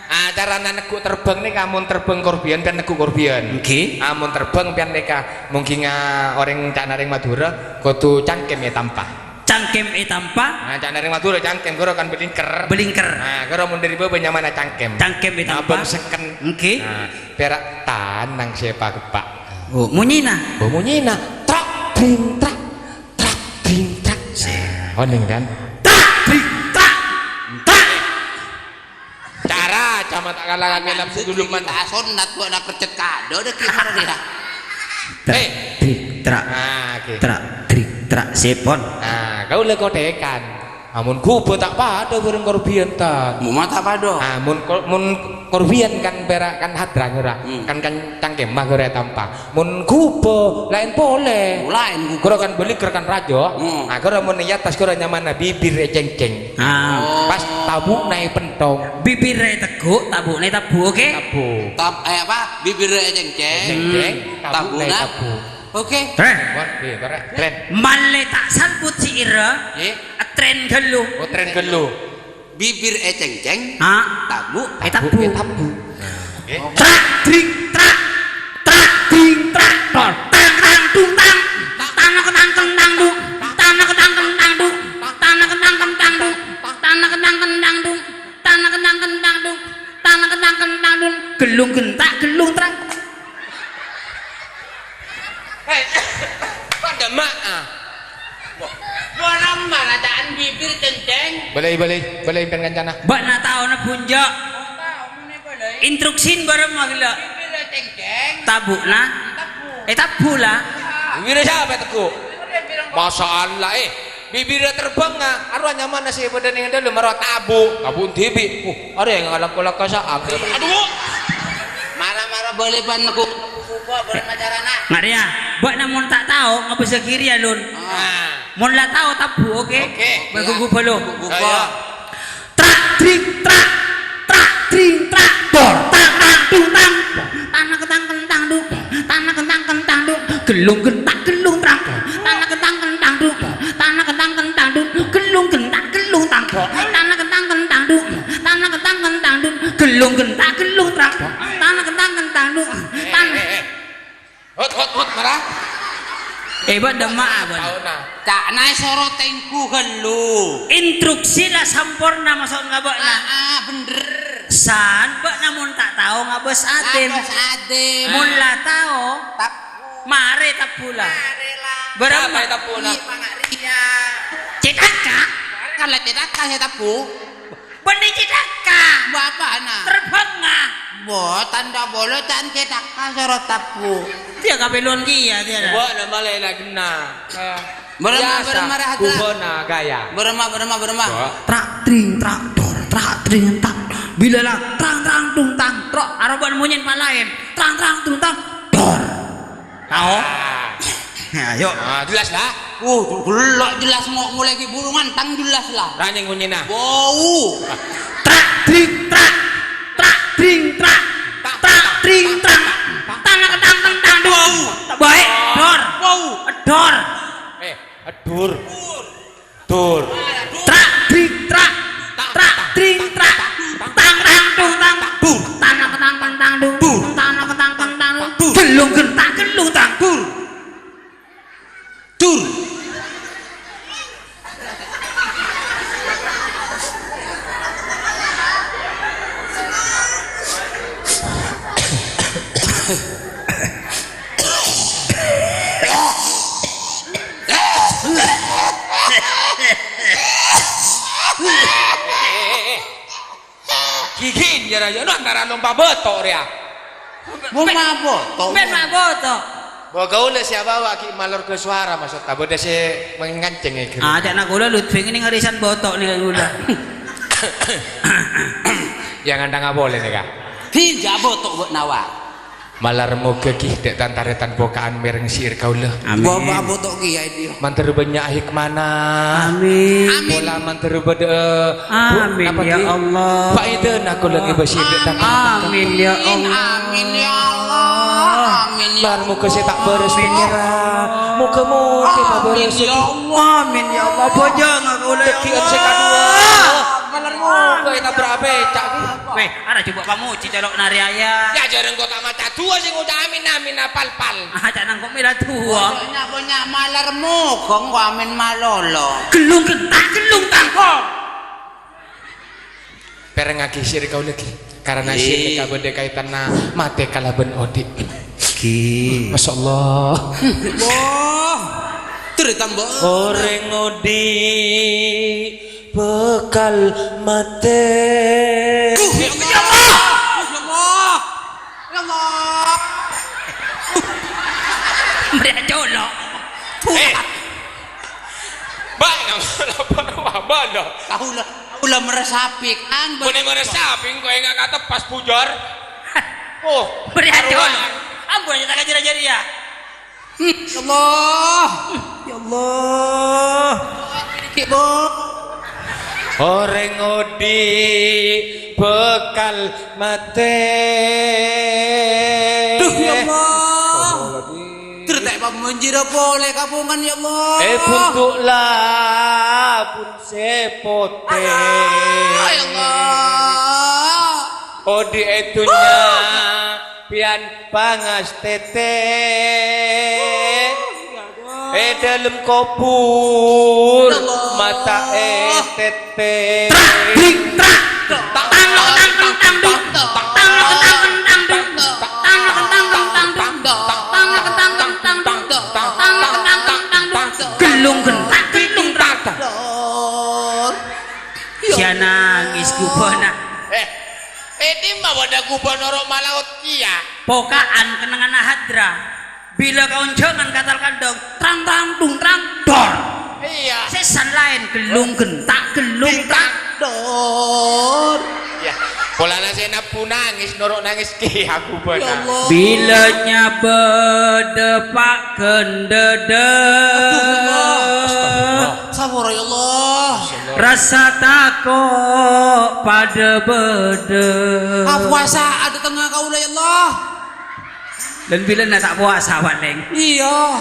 Ah, carana nego terbang nèka, amun terbang korbian, kan nego korbian. Nggih. Amun terbang pian nèka, mungkin, ah, orèng ca'na rèng Madhurâ, kodhu cangkem ètampa. Cangkem ètampa. Nah, ca'na rèng Madhurâ cangkem, ghâro kan belingker. Belingker. Nah, ghâro mon dâri bâbâ nyamana cangkem. Cangkem ètampa. Nah, bângseken. Nggih. Nah, pèra' tanang sè èpageppa'. Oh, monyèna. Oh, monyèna. Trak, bring, trak. Trak, bring, trak. Sè. Nah, onèng kan? Trak, bring, trak. Trak. Cara cama ta' kala kake nafsu dulu man. Kita sunat, buat nak kercet kado, ada kimar dia. Trak, eh. Trik, trak. Ah, oke. Trak, trik, trak, sè pon. Ah, kaulâ kotekan. Amun ghubâ ta' padâ bhâreng korbiyan, Tan. Moma ta' padâ. Ah, mon kor-, mon korbiyan kan pèra' kan hadrah, ora? Hmm. Kan, kan cangkemma ghârâ ètampa. Mon ghubâ laèn polè. Oh, laèn ghubâ. Ghârâ kan bâligh kan rajâ. Hmm. Ah, ghârâ mon è attas ghârâ nyamana bibir ècèngcèng. Ah. Oh. Pas tabu'na èpèntong. Bibir ètegghu', tabu'na ètabbu', oke? Tabbu'. Tab-, eh, apa? Bibir ècèngcèng. Cèngcèng, tabu'na Tabu'na? ètabbu'. Oke. Trèn. Mon, iya, trèn. Trèn. Malè ta' salbut sè'èrra. Iya. Trèn ghâllu. Oh, trèn ghâllu. Bibir ècèngcèng. Ha? Tabu'. Ètabbu'. Ètabbu'. Nah, oke. Trak, tring, trak. Trak, tring, trak. Tor. Tang, tang, dung, tang. Tana, ketang, kentang, dung. Tana, ketang, kentang, dung. Tana, ketang, kentang, dung. Tana, ketang, kentang, dung. Tana, ketang, kentang, dung. Tana, ketang, kentang, dung. Ghellung gentak, ghellung trak. Eh, padâ ma'a. Bârâmma la ca'na bibir cèngcèng? Bâlâi, bâlâi, bâlâi bân kancana. Bâ'na taona bhunja'. Instruksina bârâmma ghellâ'? Bibir cèngcèng. Tabu'na? Tabbu'. Eh, tabbu' la. Bibirra sapa ètegghu'? Masya Allah, eh. Bibirra terbhângnga, arowa nyamana sè bâdâ neng dâlem, arowa tabu', tabu' dhibi'. Uh, arèya ngalang-kolang ka sa'at. Adu. Mara-mara bâli pan negghu' ghubâ, bârâmma carana? Nga' rèya, bâ'na mon ta' tao, ngabâssaghi rèya, Lon. Ah. Mon la tao, tabu', oke? Oke. Bân ghubâ, lo. Ghubâ. Ayo. Trak, tring, trak. Trak, tring, trak. Dor, tang, tang, dung, tang. Tana, ketang, kentang, dung. Tana, ketang, kentang, dung. Ghellung gentak, ghellung trak. Tana, ketang, kentang, dung. Tana, ketang, kentang, dung. Ghellung gentak, ghellung trak. Tana, ketang, kentang, dung. Tana, ketang, kentang, dung. Ghellung gentak, ghellung trak. Tana, ketang, kentang, dung. Tana. Eh, eh, eh. Hot, hot, hot, mara. Eh, bâ'na ma'a, bâ'na. Taona. Ca'na èsoro tèngghu ghâllu. Instruksi la samporna maksod ka bâ'na. Ah, ah, bhender. San, bâ'na mon ta' tao ngabâs adin. Ngabâs adin. Mon la tao, Tab-, marè tabu' la. Marè la. Bârâmma? Sapa ètabbuna? Iyâ, pangariya. Cetaka? Kan la cetaka sè tabu'. Bânnè cetaka. Bapa'na. Terbhângnga. Bo, tandhâ bolo can cetaka soro tabu'. Dia kapèlon kèya, dia. Bo, nama lain lagi na. Eh, Bârâmma, biasa, bârâmma, Rahadra? Ghubâna gaya. Bârâmma, bârâmma, bârâmma? Bo. Trak, tring, trak, dor, trak, tring, trak. Bilâ la, trang, trang, dung, tang, trok. Arowa bâ'na monyèn palaèn. Trang, trang, dung, tang, dor. Tao? Ah. Ayo. Ah, jelas la? Oh, gellâ' jelas mo-, molaè ghi' burungan tang jelas la. Ranyèng monyèna. Bau. Trak, tring, trak. Trak, tring, trak. Trak, tring, trak. Tana, ketang, kentang, dung. Bau. Baik, dor. Bau. Dor. Eh, dur. Dur. Trak, trik, trak. Trak, tring, trak. Tang, tang, tung, tang. Dur. Tana, ketang, kentang, dung. Dur. Tana, ketang, kentang, dung. Dur. Ghellung gentak, ghellung trak. Dur. Dur. Gigin, ya, ya, no, antara lompa betok, ya. Mo mabâto'. Bân mabâto'. Bo, kaulâ sè abawa ghi' malor ka suara, maksud ta, bâdâ sè mangancèng, ya, ghi. Ah, ca'na kaulâ Lutfi ngènè arisan bâto' nè kaulâ. Ya, ngandhângnga polè nè, Ka'. Hi, jhâ' bâto' bâ'na, wa. Malar moghâ ghi dâ' tan-tarètan poka'an mèreng syi'ir kaulâ. Amin. Bâ-, bâ-, bâto' kèya, Dio. Mandhâr bânnya' hikmana. Amin. Amin. Pola mandhâr bâdâ, eh, bu-, Amin, napa ya ghi? Allah. Faèdana kaulâ ngibâ syi'ir dâ' tan-tarètan. Amin, ya Allah. Amin, ya Allah. Amin, ya Allah. Malar moghâ sè ta' bârâs pèkkèran. Moghâ-moghâ pabârâs. Amin, ya Allah. Amin, ya Allah. Bhâjâng kaulâ, ya Allah. Dhâggi'ân sè kaduwâ. Malar moghâ ètabrak pèca', ghi. Weh, ara jhubâ' pamojhi colo' narè, ya. Ya, jhârâng kok ta' maca du'a sè ngoca' amin, amin, apal, pal. Ah, ca'na engko' mèra du'a. Bânnya', bânnya' malar moghâ engko' amin malolo. Ghellung gentak, ghellung tangkong. Pèrengngaghi syi'ir kaulâ, ghi. Karana syi'ir nèka bâdâ kaitanna matè kalabân odi'. Ghi. Masya Allah. Wah. Terus tambah. Orèng odi' bhâkal matè. Duh, ya Allah. Ya Allah. Ya Allah. Mrè colo'. Eh. Mbak, ngapa? Abana. Kaula, kaula meresapi, Kang. Bânnè meresapi, engko' enga' kateppas bujâr. Oh, Beri aja, karuan. Ambu aja tak ajar-ajar ya. Hmm, ya Allah. Ya Allah. Ki, Bu. Orèng odi' bhâkal matè. Duh, ya Allah. Astagfirullahaladzim. Tertek pamanjira polè kapongan, ya Allah. Eh, buntu labun sè potè. Ah, ya Allah. Odi' è dhunnya, pèyan pangastètè. È dhâlem kobhur, mata è tètè. Trak, trik, trak. Tang, tang, tang, tang, tang, tang. Tang, tang, tang, tang, tang. Tang, tang, tang, tang, tang. Tang, tang, tang, tang, tang. Tang, tang, tang, tang, tang. Gellung gentak, gellung gentak. Siya nangis ghubâna. Eh, è dimma bâdâ ghubâ noro' malaot kèya? Poka'an kennengnganna hadra. Bilâ kaonjhângan katal kandhâng, trang, trang, dung, trang, dor. Iyâ. Sèsan laèn, gellung gentak, gellung gentak, dor. Iyâ. Polana sè nabbu nangès, noro' nangès kèya ghubâna. Ya Allah. Bilâ nyabâdâ pa' ghândhâdhâ. Astagfirullah. Astagfirullah. Sabâra, ya Allah. Rassa tako' padâ bâdâ. Apowasa adâtengnga kaulâ, ya Allah. Lân bilâna ta' powasa, palèng. Iyâ.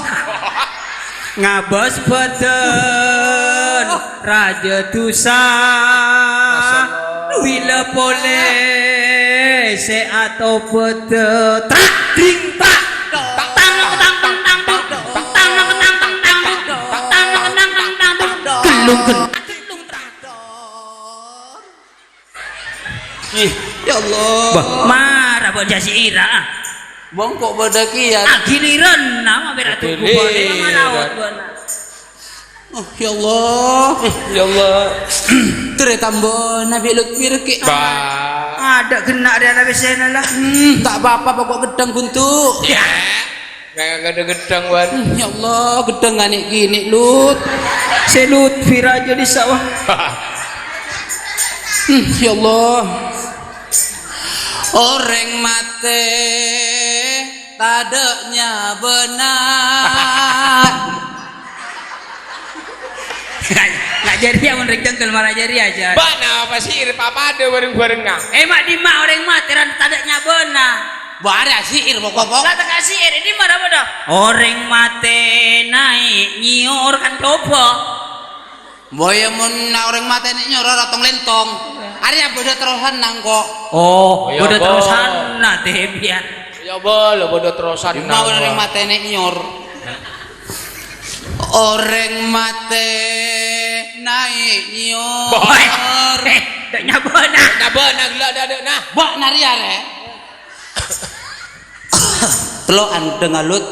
Ngabâs bâdân rajâ dhusa. Masyaallah. Bilâ polè sè atobâdhâ. Trak, dring, trak. Tang, tang, tang, tang, tang. Tang, tang, tang, tang, tang. Tang, tang, tang, tang, tang. Gellung, gellung. Ih, ya Allah. Bah, mara bâdâ syi'ir, ah. Bâ engko' bâdâ kèya. Ah, giliran, nama bera tunggu. Giliran. Boleh, mana laut, bâna. Oh, ya Allah. Ya Allah. Tere tambâna bi' Lutfi rèkè. Bah. Adâ' genna' rèya la bessèna la. Hmm, ta' pa-apa, pokok ghedhâng buntu. Ya. Nggak ada gedang, Wan. Ya Allah, gedang anek gini, Lut. Sè Lutfi rajâ di sawah. Hmm, ya Allah. Orèng matè tadâ' nyabâna. Nggak jadi ya, mon rèng jengkel marah jadi aja. Bâ, napa syi'ir papadâ bhâreng-bhârengnga? Eh, ma' dimma orèng matè ran tadâ' nyabâna. Bâ, arèya syi'ir pokok, pok. Lah, teka syi'ir, ini marah apa dah? Orèng matè naè' nyèyor kan coba. Boya mon na' orèng matè naè' nyèyor ora tong-lèntong. Arèya bâdâ terrosanna engko'. Oh, bâdâ terrosanna, Tem, ya. Ya, bâ, lo bâdâ terrosanna. Dimma orèng matè naè' nyèyor. Orèng matè naè' nyèyor. Boy. Eh, dâ' nyabâna. Nyabâna gella' dâ', dâ', nah. Bâ' nari arè. Tello'an dâ' ngalut.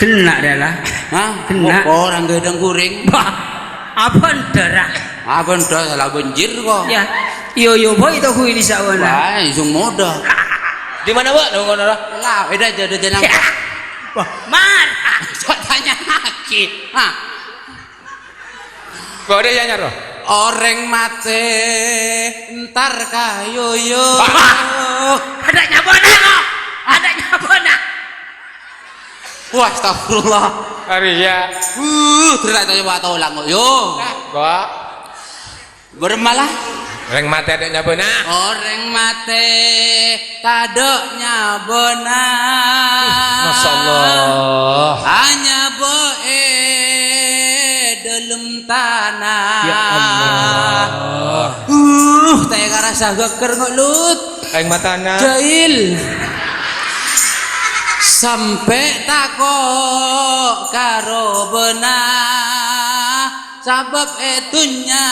Genna' dâ' la. Hah? Genna'. Apa orang gedang kuring? Bah, apa ndara? Apa ndara salah banjir kok? Ya. Iyo, iyo, boy, itu gue di sawana. Wah, isung moda. Di mana, Pak? Nunggu nara. Lah, beda aja, udah jenang. Ya. Wah, mar. Sok tanya lagi. Hah? Kok ada yang nyaro? Orèng matè entar kayoyo. Adâ' nyabâna, kok. Adâ' nyabâna. Wah, astagfirullah. Arèya. Uh, cerita tanya wa tolak kok, yo. Kok? Bârâmma la? Orèng matè adâ' nyabâna. Orèng matè tadâ' nyabâna. Masya Allah. Anyabâ è dâlem tana. Ya Allah. Uh, ta' ngarasa ghâgghâr kok, Lut. Aèng matana. Jail. Sampè' tako' karo bâna. Sabâb è dhunnya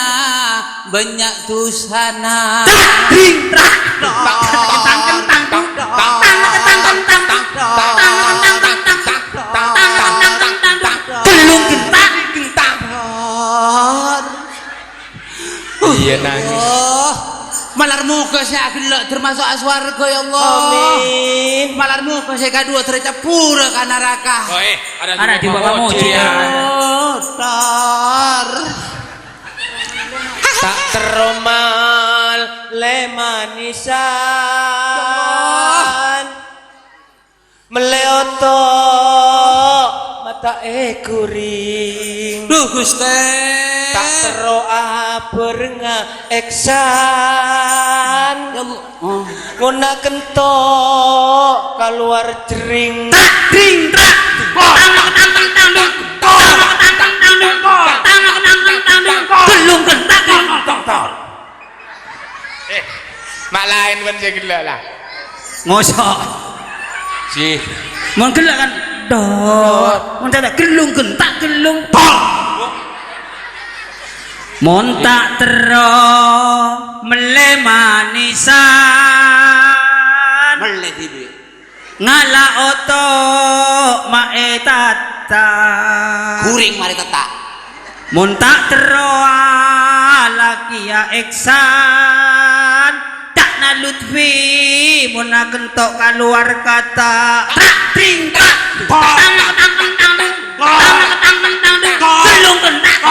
bânnya' dhusana. Trak, tring, trak. Iyâ, nangis. Oh. Malar moghâ sè aghellâ' termasuk aswarga, ya Allah. Amin. Malar moghâ sè kadhuwâ terro cebbhurâ ka naraka. Oh, eh, ada di bawah kamu, Cik. Tar. Ta' terro mallè manisan. Mellè oto' mata'è ghuring. Duh, Ghustè. Ta' terro abhârengnga èksan. Ya Allah. Oh. Ngonna kento' kalowar jring. Trak, dring, trak. Tang, tang, tang, tang, dung. Tang, tang, tang, tang, dung. Tang, tang, tang, tang, dung. Gellung gentak, dung. Eh, ma' laèn bân sè ghellâ' la. Ngoso'. Si. Mon ghellâ' kan, dor. Mon ta' gellung gentak, gellung tor. Mon ta' terro mellè manisan. Mellè dhibi'. Ngala' oto' ma' ètatta'. Ghuring marè tetta'. Mon ta' terro alakèya èksan. Ca'na Lutfi, mon akento' kalowar kata'. Trak, tring, trak. Tang, tang, tang, tang, tang. Tang, tang, tang, tang, tang. Gellung gentak.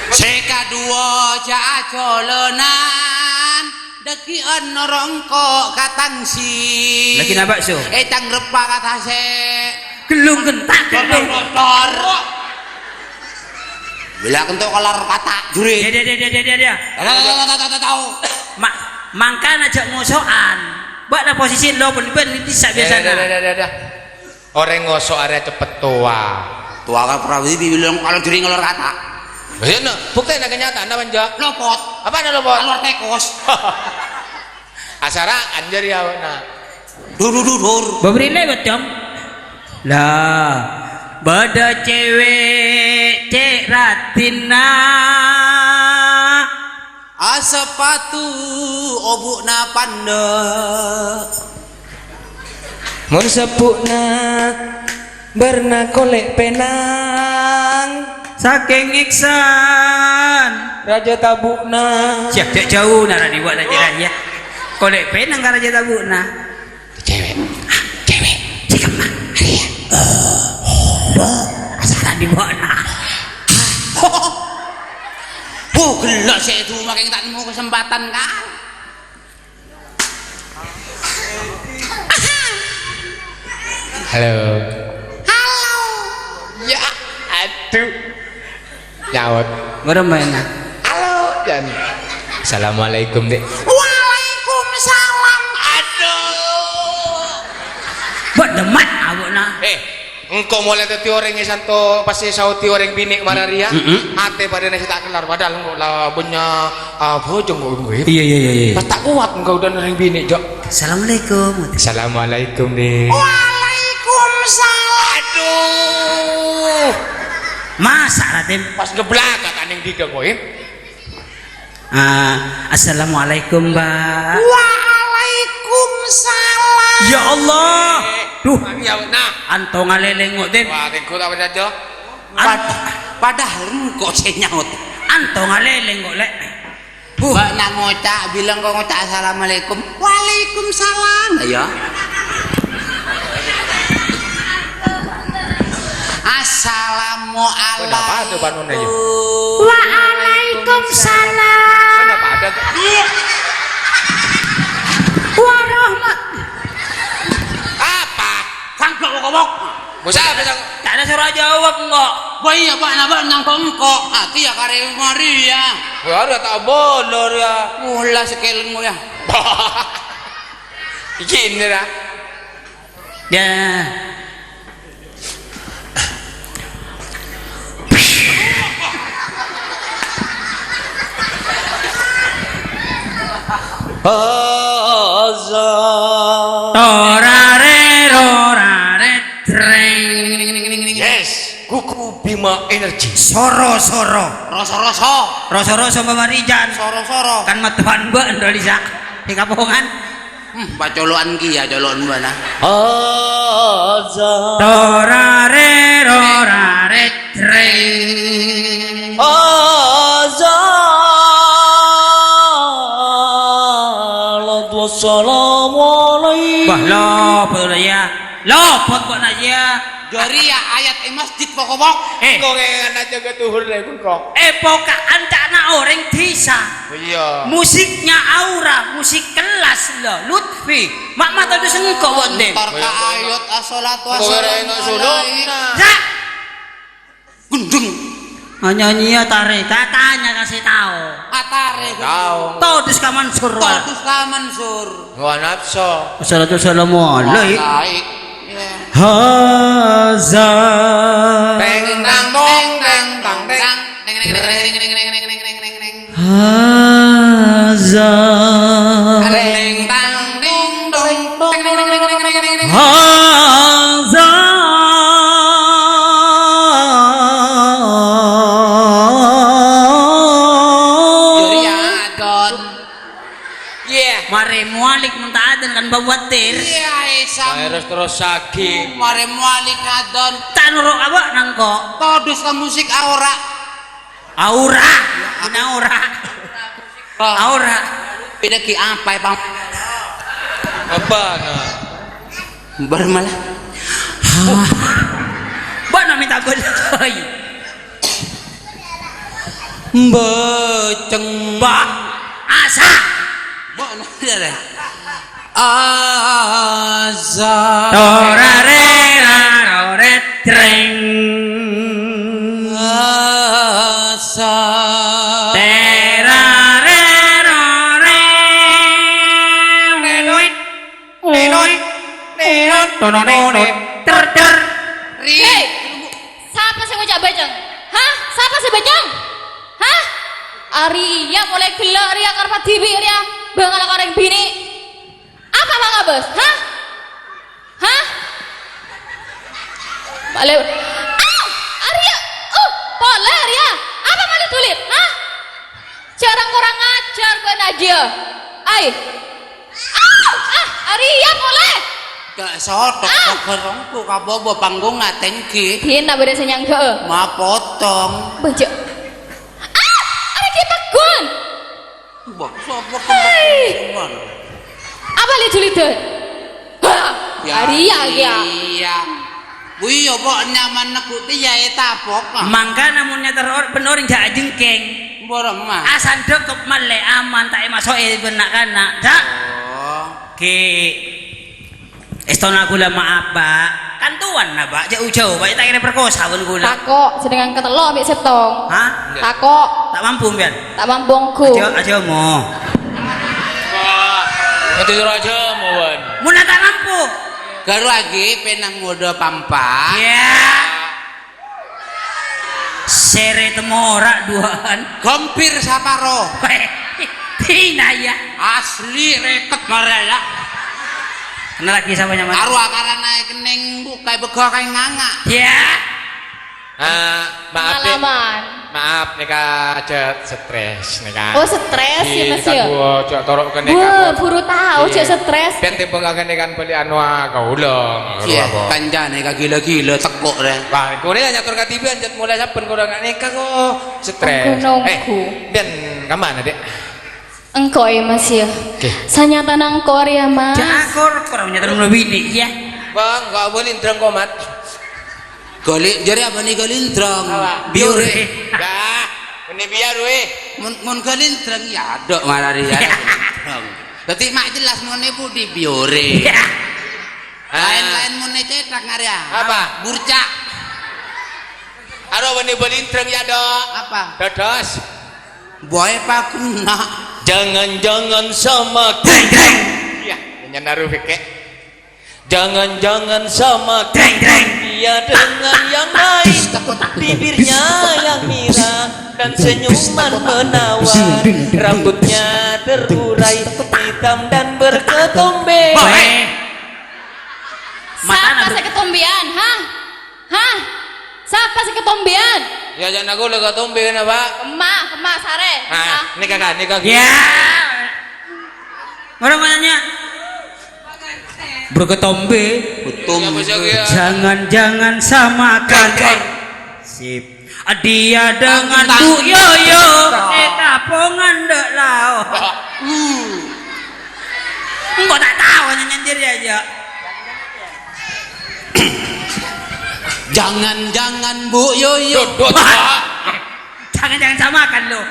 Sè kaduwâ jhâ' ajhâlânan, dhâggi'ân noro' engko' ka tangsi. Lagi napa, Su? Eh, tang reppa ka tasè'. Gellung gentak, gellung. Bilâ kento' kalowar kata', juri. Dia, dia, dia, dia, dia, dia, dia. Tahu, tahu, tahu, tahu, tahu. Ma-, mangkana jhâ' ngoso'an. Bâ'na posisi lo bân-bân bisa biasana. Dia, dia, dia, dia, dia. Orèng ngoso' arèya ceppet towa. Towa ka perawi bilang kalau diri ngalor kata. Iya, no. Buktèna kenyataan apa, Njo? Lopot. Apana lopot? Keluar tekos. Asara anjir ya, na. Dur, dur, dur, dur. Babri lewat, Jam. Lah, bâdâ cewek cè' raddhinna. Asapatu obu'na pandâ'. Mon sabbu'na bârna kolè' pènang. Sakèng èksan. Rajâ tabu'na. Siap, cè' jhâuna rani wa' na jârâ, ya. Kolè' pènang ka rajâ tabu'na. Cewek. Ah, cewek. Cekemma. Iya. Asara di mana? Oh, gella' sè itu makin tak nemu kesempatan, kan? Halo. Halo. Ya, aduh. Nyaut. Merem maènna. Halo, Jan. Assalamualaikum, Dek. Waalaikumsalam. Aduh. Bâ' demma' abuna. Eh, engko' molaè dhâddhi orèng è santo pas èsaodi orèng binè' mara rèya. Mm-mm. Atè padâna sè ta' kellar, padahal engko' la bânnya', ah, bhâjâng kok, Bu. Iya, iya, iya, iya. Pas ta' kowat engko' udah orèng binè', Jok. Assalamualaikum. Assalamualaikum, Dek. Waalaikumsalam. Aduh. Masa, Raden? Pas ngeblak, kata neng dida, Boy. Ah, assalamualaikum, Mbak. Waalaikumsalam. Ya Allah. Duh. Ya, nah. Anto ngalèlèng kok, Din. Wah, tengko apa saja? An- Pad-, padahal engko' sè nyaut. Anto ngalèlèng kok, Lè'. Huh. Bâ'na ngoca', bilang kok ngoca' assalamualaikum. Waalaikumsalam. Ayo. Assalamualaikum. Kenapa ada panuna, ya? Waalaikumsalam. Kenapa ada? Warahmat. Apa? Sanggup kok, Bok? Musa, bisa. Tadâ' soro ajâwâb, engko'. Wah, iyâ, Pak, napa nyangko engko'? Ati ya karè Maria. Wah, ada tak bolor, ya. Mula sekelmu, ya. Iki ini, ya. Ya. Azan. Torare, rorare, treng. Yes, Kuku Bima Energy. Soro-soro. Roso-roso. Roso-roso mamarijan. Soro-soro. Kan matuan mbak Indonesia. Di kampungan. Hmm, pacolokan kiya colokan bana. Azan. Torare, rorare, treng. Azan. Wassalamualaikum. Bah, lopot ya. Lopot kok nak ya. Dhâri ya ayat è masjid pokok-pokok. Eh. Engko' kèngèng ajâgâ dhuhur rè bengko. Eh, poka'an ca'na orèng dhisa. Oh, iya. Musiknya aura, musik kelas lho, Lutfi. Mak mata itu sengko' wonten. Entar ka ayat asholatu wassalamu alaik. Sa. Gendeng. Nyanyi ya tare, katanya kasih tahu. Atare. Tahu. Todus ka Mansur, Wak. Todus ka Mansur. Wa nafsu. Assalatu wassalamu alaik. Alaik. Iya. Haza. Teng tang tong teng tang teng. Teng teng teng teng teng teng teng teng. Haza. Teng tang ting tong. Teng teng teng teng teng teng teng. Haza. Jârèya adon. Iya. Marè muwalik mon ta' adon kan bawatir. Iya, Isam. Terus-terus sagi. Marè muwalik adon. Ta' noro' abâ' nangko'. Todus ka musik aora. Aura. Bener aura. Oh. Aura. Beda ki apa, Bang? Apa, nah? Bar malah. Hah? Bâ'na minta bâlâi. Bâceng. Ba-, asa. Bâ'na, ya, deh. Asa. Torarera roret reng. Asa. Terarero reng. Nenoi, nenoi, nenoi, ter, ter. Ri. Hei, sapa sè ngoca' bâceng? Hah? Sapa sè bâceng? Hah? Arèya polè ghellâ' rèya karep dhibi' rèya, bângal ka orèng binè'. Apa mangabâs? Hah? Hah? Malè. Ah! Arèya. Uh, polè rèya. Apa malè dulit? Hah? Jhârâng kurang ajar kowe, Najia. Ai. Ah, ah, arèya polè. Gak sotok. Ah. Kok gerongku kabobo panggungnga tenggi. Dina bâdâ sè nyangghâ'â. Ma potong. Bajak. Ah, arèya pegon. Bak, sapa Hei. Kempekan? Apa lè julidan? Hah, ya, arèya, ya. Iya. Bu, iya, pok nyaman neggu' tèya ètapok, ah. Mangkana mon nyater or-, bân orèng jhâ' ajengkeng. Bârâmma. Asandhekep malè aman, ta' èmaso'è bân na'-kana', jhâ'. Oh. Ki. Èstona kaulâ maaf, Pak. Kan towan, na, Pak. Jhâ' ujhâu, Pak. Ta' kèra perkosa bân kaulâ. Tako', jenengan katello' ambi' sèttong. Hah? Tako'. Ta' mampu, sampèyan? Ta' mampu, ongghu. Aja, aja, mo. Wah. Aja, aja, mo, wan. Mon ta' mampu. Ghâru aghi' pènang ngodâ pampa. Iya. Sèrè temmo ora' duwâ'ân. Ghampir saparo. Dina, ya. Asli rèket marè, ya. Kena lagi sapa nyaman? Karo akarana kennèng buka bego kaè nganga'. Ya. Ah, maaf, Dek. Pengalaman. Maaf, nèka jhât stres, nèka. Oh, stres, ya, Mas, ya? Iya, nèka gua jhât toro' kennèng. Wah, buru tahu, jhât stres. Bân tempo kennèng kan bâli anu, ah, kaulâ. Iya, kancane ka gila-gila, tekko' rè. Wah, kone nyator ka tibian, jhât mulai saben kula nggak nèka kok. Stres. Nunggu-nunggu. Eh, bân kemana, Dek? Engko', ya, Mas, ya. Oke. Sanyatana engko' rèya, Mas. Jhâ' akor, kurang nyator mulu bini, ya. Bang, nggak boleh ndreng komat. Gali, jârèya bânnè gali ndreng. Apa? Biore. Biore. Dah, bânnè biar, weh. Mon, mon gali ndreng, ya, adok marari, ya, gali ndreng. Dadi, mak jelas monè budi biore. Ya. Lain-lain monè cetak ngarya. Apa? Burcak. Aro bânnè bali ndreng, ya, Dok. Apa? Dados. Boy pakuna. Jangan-jangan sama Deng, deng. Iya, nyanyi naru, Bek. Jangan-jangan sama Deng, deng. Dia dengan yang lain. Bibirnya yang mirah dan senyuman menawan. Rambutnya terurai, hitam dan berketombe. Baik. Sapa sè ketombeyan, ha? Ha? Sapa sè ketombeyan? Ya, jhâ' aku lè ketombe, kenapa? Kemma, kemma, sarè. Ah, nèka, Kak, nèka. Ya. Orang nanya. Berketombe. Betul. Jangan-jangan sama Kak. Sip. Dia dengan Bu Yoyo. Eka pongan dek lao. Engko' ta' tao nyanyi aja. Jangan-jangan, Bu Yoyo. Duduk, Pak. Jangan-jangan samakan, lo.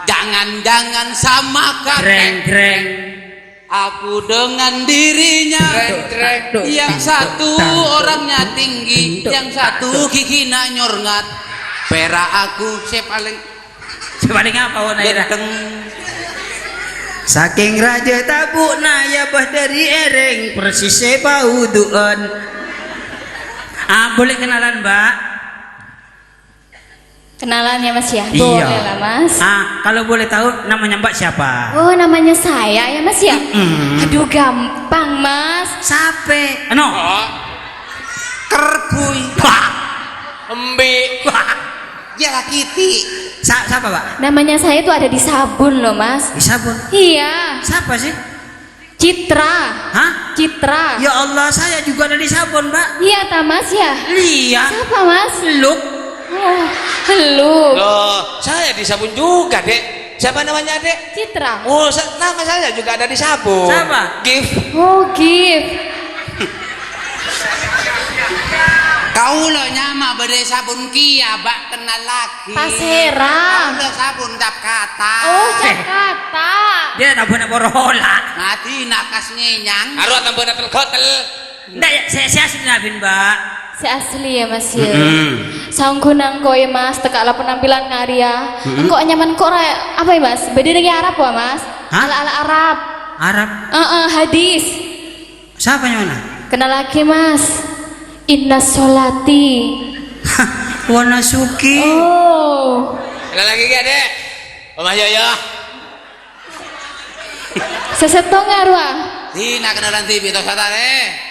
Jangan-jangan samakan. Greng, greng. Aku dengan dirinya. Greng, greng. Yang satu orangnya tinggi, yang satu giginya nyorngat. Pera aku, saya paling Sè palèng apa, wong, akhirnya? Gendeng. Sakèng rajâ tabu'na, ya, bâh, dâri èrèng, persis sè paudhu'ân. Ah, boleh kenalan, Mbak? Kenalan ya, Mas, ya? Iya. Boleh lah, Mas. Ah, kalau boleh tahu namanya Mbak siapa? Oh, namanya saya ya, Mas, ya? Mm-mm. Aduh, gampang, Mas. Sape? Ano? Oh. Kerbui. Wah. Embi'. Wah. Ya, lagi, Ti. Sa-, siapa, Pak? Namanya saya itu ada di Sabun loh, Mas. Di Sabun? Iya. Siapa sih? Citra. Hah? Citra. Ya Allah, saya juga ada di Sabun, Pak. Iya, ta, Mas, ya? Iya. Siapa, Mas? Luk. Oh, Luk. Loh, saya di Sabun juga, Dek. Siapa namanya, Dek? Citra. Oh, sa-, nama saya juga ada di Sabun. Siapa? Gift. Oh, Gift. Kaulâ nyama bâdâ è Sabun kèya, Bâ', kennal lagi. Pasèra. Kaulâ Sabun Cap Kata. Oh, Cap Kata. Dia tambâna porola. Mati nakas ngenyang. Karo tambâna tel-gotel. Ndak, ya, sè, sè aslina, Bin, Mbak. Sè asli ya, Mas, ya. Mm-mm. Saongghuna engko' ya, Mas, teka' la penampilan ngari ya. Mm-mm. Engko' nyamana engko' ra-, apa ya, Mas? Bâdâ neng Arab, wa, Mas? Hah? Ala-ala Arab. Arab? Heeh, hadis. Siapa yang mana? Kenal lagi, Mas. Inna sholati. Wa nusuki. Oh. Kenal lagi gak, Dek? Omah Yoyo. Sè sèttong arowa. Dina kenalan T V to satare.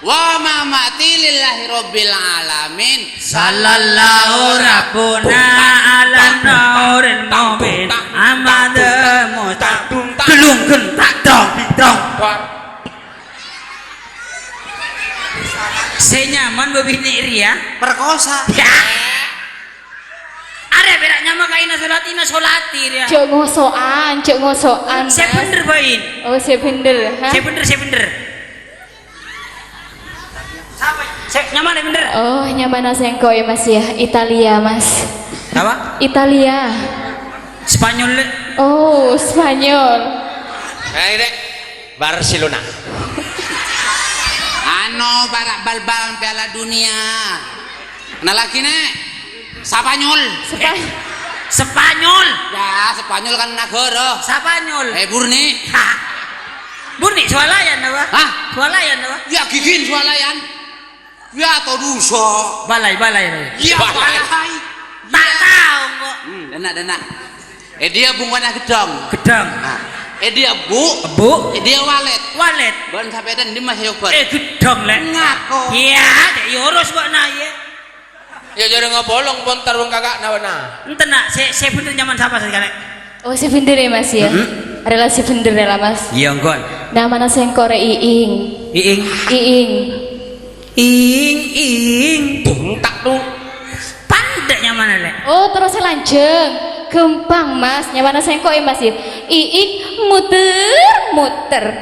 Wa mamati lillahi rabbil alamin. Sallallahu rabbuna ala nurin mubin. Ahmad Mustafa. Gelung gentak dong, dong. Sè nyaman bâbinè' rèya. Perkosa. Ya. Arè pèra' nyama ka inna sholati, inna sholati, rèya. Jhâ' ngoso'an, jhâ' ngoso'an, Sè Mas. Bhender, Bain. Oh, sè bhender, ha? Sè bhender, sè bhender. Sapa? Sè nyamana bhender. Oh, nyamana sèngko' ya, Mas, ya. Italia, Mas. Apa? Italia. Spanyol, Lè'. Oh, Spanyol. Nah, ini, Dek. Barcelona. Ano, para' bal-balan Piala Dunia. Nah, lagi, Nè'. Spanyol. Spa- Eh, Spanyol. Ya, Spanyol kan negara. Spanyol. Eh, Burni. Hah. Burni, swalayan apa? Hah? Swalayan apa? Ya, gigin swalayan. Ya, to dusa. Balai, balai, balai. Ya, balai. Balai. Tak tahu kok. Hmm, dana', dana'. Eh, dia bungkona gedhong. Gedhong. Nah, eh, dia bu. Bu. Eh, dia walet. Walet. Ban sampeyan di Mas Yobar. Eh, gedhong, Lè'. Ngako. Iya, Dek, ya urus kok, nah, iya. Ya, jare ngopolong pon tarung kakak nawana. Enten, Nak, sè, sè bhender nyamana sapa sakalè? Oh, sè bhender ya, Mas, ya? Mm-mm. Rela sè bhender rela, Mas. Iya, engko'. Nyamana sèngko' rè Iing. Iing. Iing. Iing, iing. Tung, tak, tung. Pandek nyamana, Lè'. Oh, terros lanjeng. Gampang, Mas. Nyamana sèngko' ya, Mas, ya? Iing muter-muter.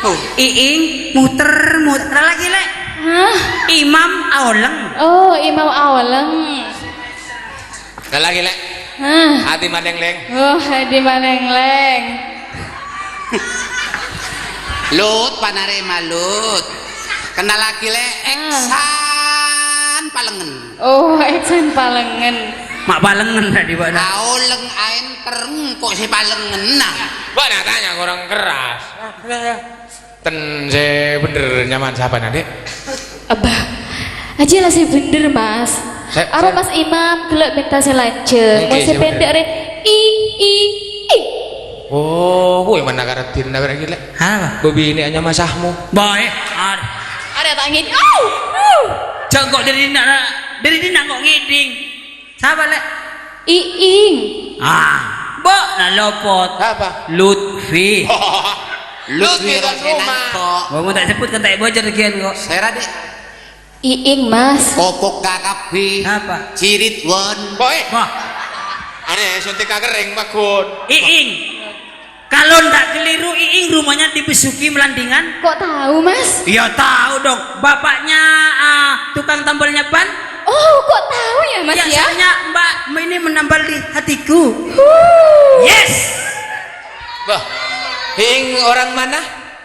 Oh. Iing muter-muter lagi, Lè'. Hah? Imam aoleng. Oh, Imam aoleng. Lagi, Lè'. Hah? Adi malengleng. Oh, adi malengleng. Lut, panarema, Lut. Kenal lagi, Lè'. Ah. Eksan palengen. Oh, eksan palengen. Mak palengen tadi, Pak. Aoleng aen tereng kok si palengen, nah. Mbak, nak tanya kurang keras. Ten sè bhender nyamana sapa, Nak, Dek? Abah. Aja lah sè bhender, Mas. Sè, Aro sè. Mas Imam, gelek minta sè lanjeng. Nggih, Mau sè sè bhender. Pendek, re. I, i, i. Oh, kowe mana karetin, nak, berarti, Lè'? Apa? Bobine anya masahmu. Baik. Ar. Ada tak ngin. Au! Au! Jangan kok dari nak, dari nak kok ngeding. Sapa, Lè'? Iing. Ah, mbok la lopot. Apa? Lutfi. Lutfi Rosenanto. Wong tak sebut kan tak bocor gian kok. Sera, Dek. Iing, Mas. Popok K K B. Apa? Cirit Won. Boy. Wah. Ada suntik kering, Magun. Iing. Kalau ndak keliru, Iing rumahnya di Besuki Melandingan. Kok tahu, Mas? Ya tahu dong, bapaknya, ah, tukang tambalnya Ban. Oh, kok tahu ya, Mas, ya, ya? Soalnya Mbak ini menambal di hatiku. Huh. Yes. Bah, Iing orang mana?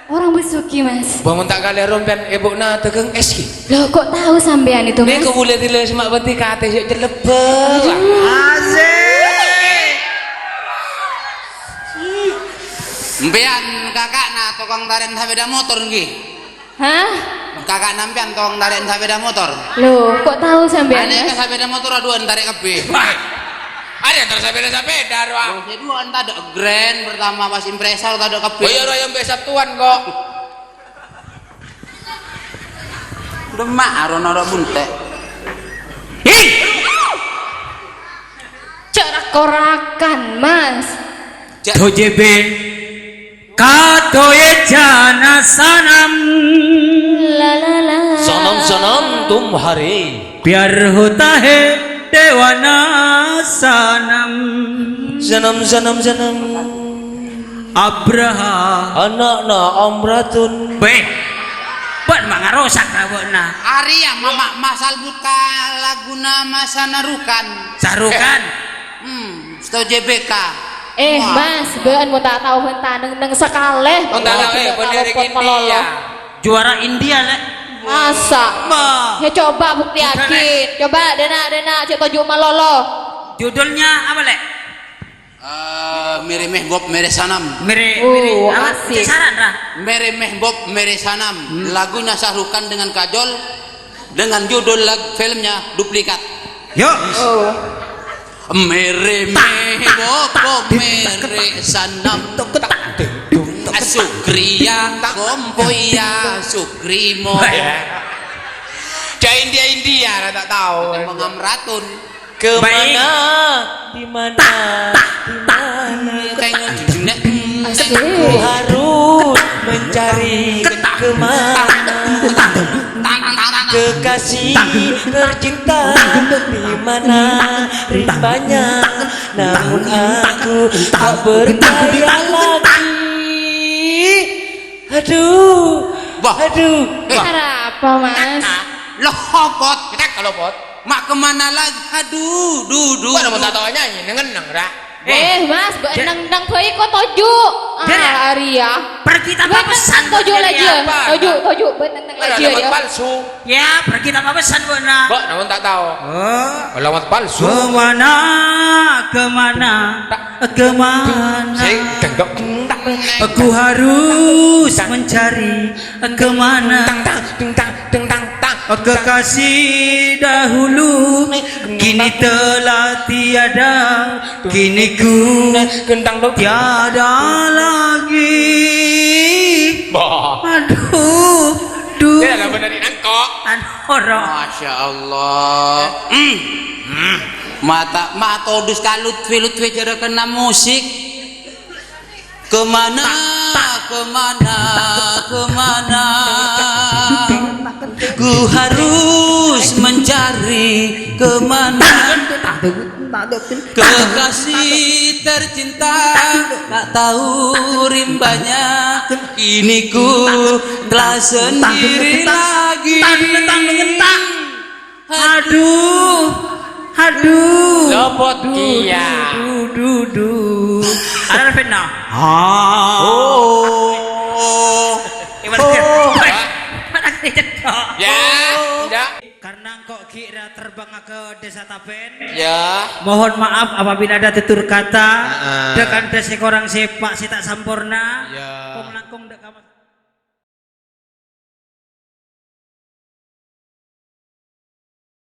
Orang Besuki, Mas. Bangun tak kali rompen, ibu na tegang es ki. Loh, kok tahu sampean itu, Mas? Nek boleh dile semak beti kate sik celebel. Aduh. Asik. Empean kakakna tokang taren sapeda motor nggih? Hah? Kakakna empean tokang taren sapeda motor? Loh, kok tahu sampean, Mas? Ane ka sapeda motor aduan tarik kabeh. Wah. Ada yang terus sapeda-sapeda, Ruang. Wong seduan tadha' Grand pertama pas Impreza tadha' kabeh. Oh iya, Ruang, yang biasa tuan kok. Demak, aro noro' bunte'. Hi! Cak rak-korakan, Mas. Cak- Dojebe katoye jana sanam. La, la, la. Sanam, sanam, tumhare. Pyar hota hai dewana sanam. Sanam, sanam, sanam. Abraha. Ana'na Amratun. Beh. Bân mangarosak ka bâ'na. Arèya ma-, ma-, masalbut ka laguna Masana Rukan. Sarukan. Hmm, sèttong J B K. Eh, wah. Mas, bâ'ân mon ta' tao bân ta' neng-neng sakalè. Mon ta' tao, eh, bân dâri India. Juara India, Lè'. Masa? Ma. Ya, coba buktèyaghi. Coba, dâna', dâna', cè' toju' malolo. Judulnya apa, Lè'? Eh, Mere Mehboob Mere Sanam. Mere, oh, mere, apa? Asik. Cek saran, Ra. Mere Mehboob Mere Sanam. Hmm. Lagunya Shah Rukh Khan dengan Kajol, dengan judul lag-, filmnya Duplikat. Yo. Oh. Mere Mehboob Mere Sanam. Sukriya Kompoya Sukrimo. Cek India-India, ra ta' tao. Mangam Ratun. Kemana? Baik. Di mana? Di mana? Tengok jujune. Asik. Ku harus mencari kemana? Kekasih tercinta di mana rupanya? Namun aku tak berdaya lagi. Aduh. Wah. Aduh. Eh. Arapa, Mas? Lopot. Kita ke lopot. Ma' kemana lagi? Aduh, duh, duh. Kok ada mau duh. Tahu nyanyi? Neng-neng, Ra. Eh, Mas, bâ'ân neng-neng bhâi kok toju'. Jârèya. Ah, arèya. Pergi tanpa pesan, bâ'ân neng-neng toju' bâ'ân lagi ya. Apa? Toju', toju', bâ'ân neng-neng lagi ya. Alamat palsu. Ya, pergi tanpa pesan, bâ'ân. Mbok, namun tak tahu. Oh. Alamat palsu. Kemana, kemana? Tak. Kemana? Sing dengdok. Aku harus mencari kemana? Tang, tang, tang, tang, tang, tang, tang. Kekasih dahulu kini telah tiada, kini ku tiada lagi. Bah. Aduh, duh. Ya, lah bener ini kok. Anu, ora. Masya Allah. Hmm. Hmm. Mata, mata odus kalut, filut, ficara kena musik. Kemana, kemana, kemana? Ku harus mencari kemana? Kekasih tercinta tak tahu rimbanya. Kini ku telah sendiri lagi. Aduh, aduh. Lopot kèya. Duh, duh, duh, duh. Ada fitnah. Ah. Oh. Iwan. Oh. Mana kena cedok? Ya, enggak. Karena engko' kira terbang ke desa Tapen. Ya. Mohon maaf apabila ada tutur kata, heeh, dengan dasi korang sepak si tak sempurna. Ya. Kong langkong dek kamar.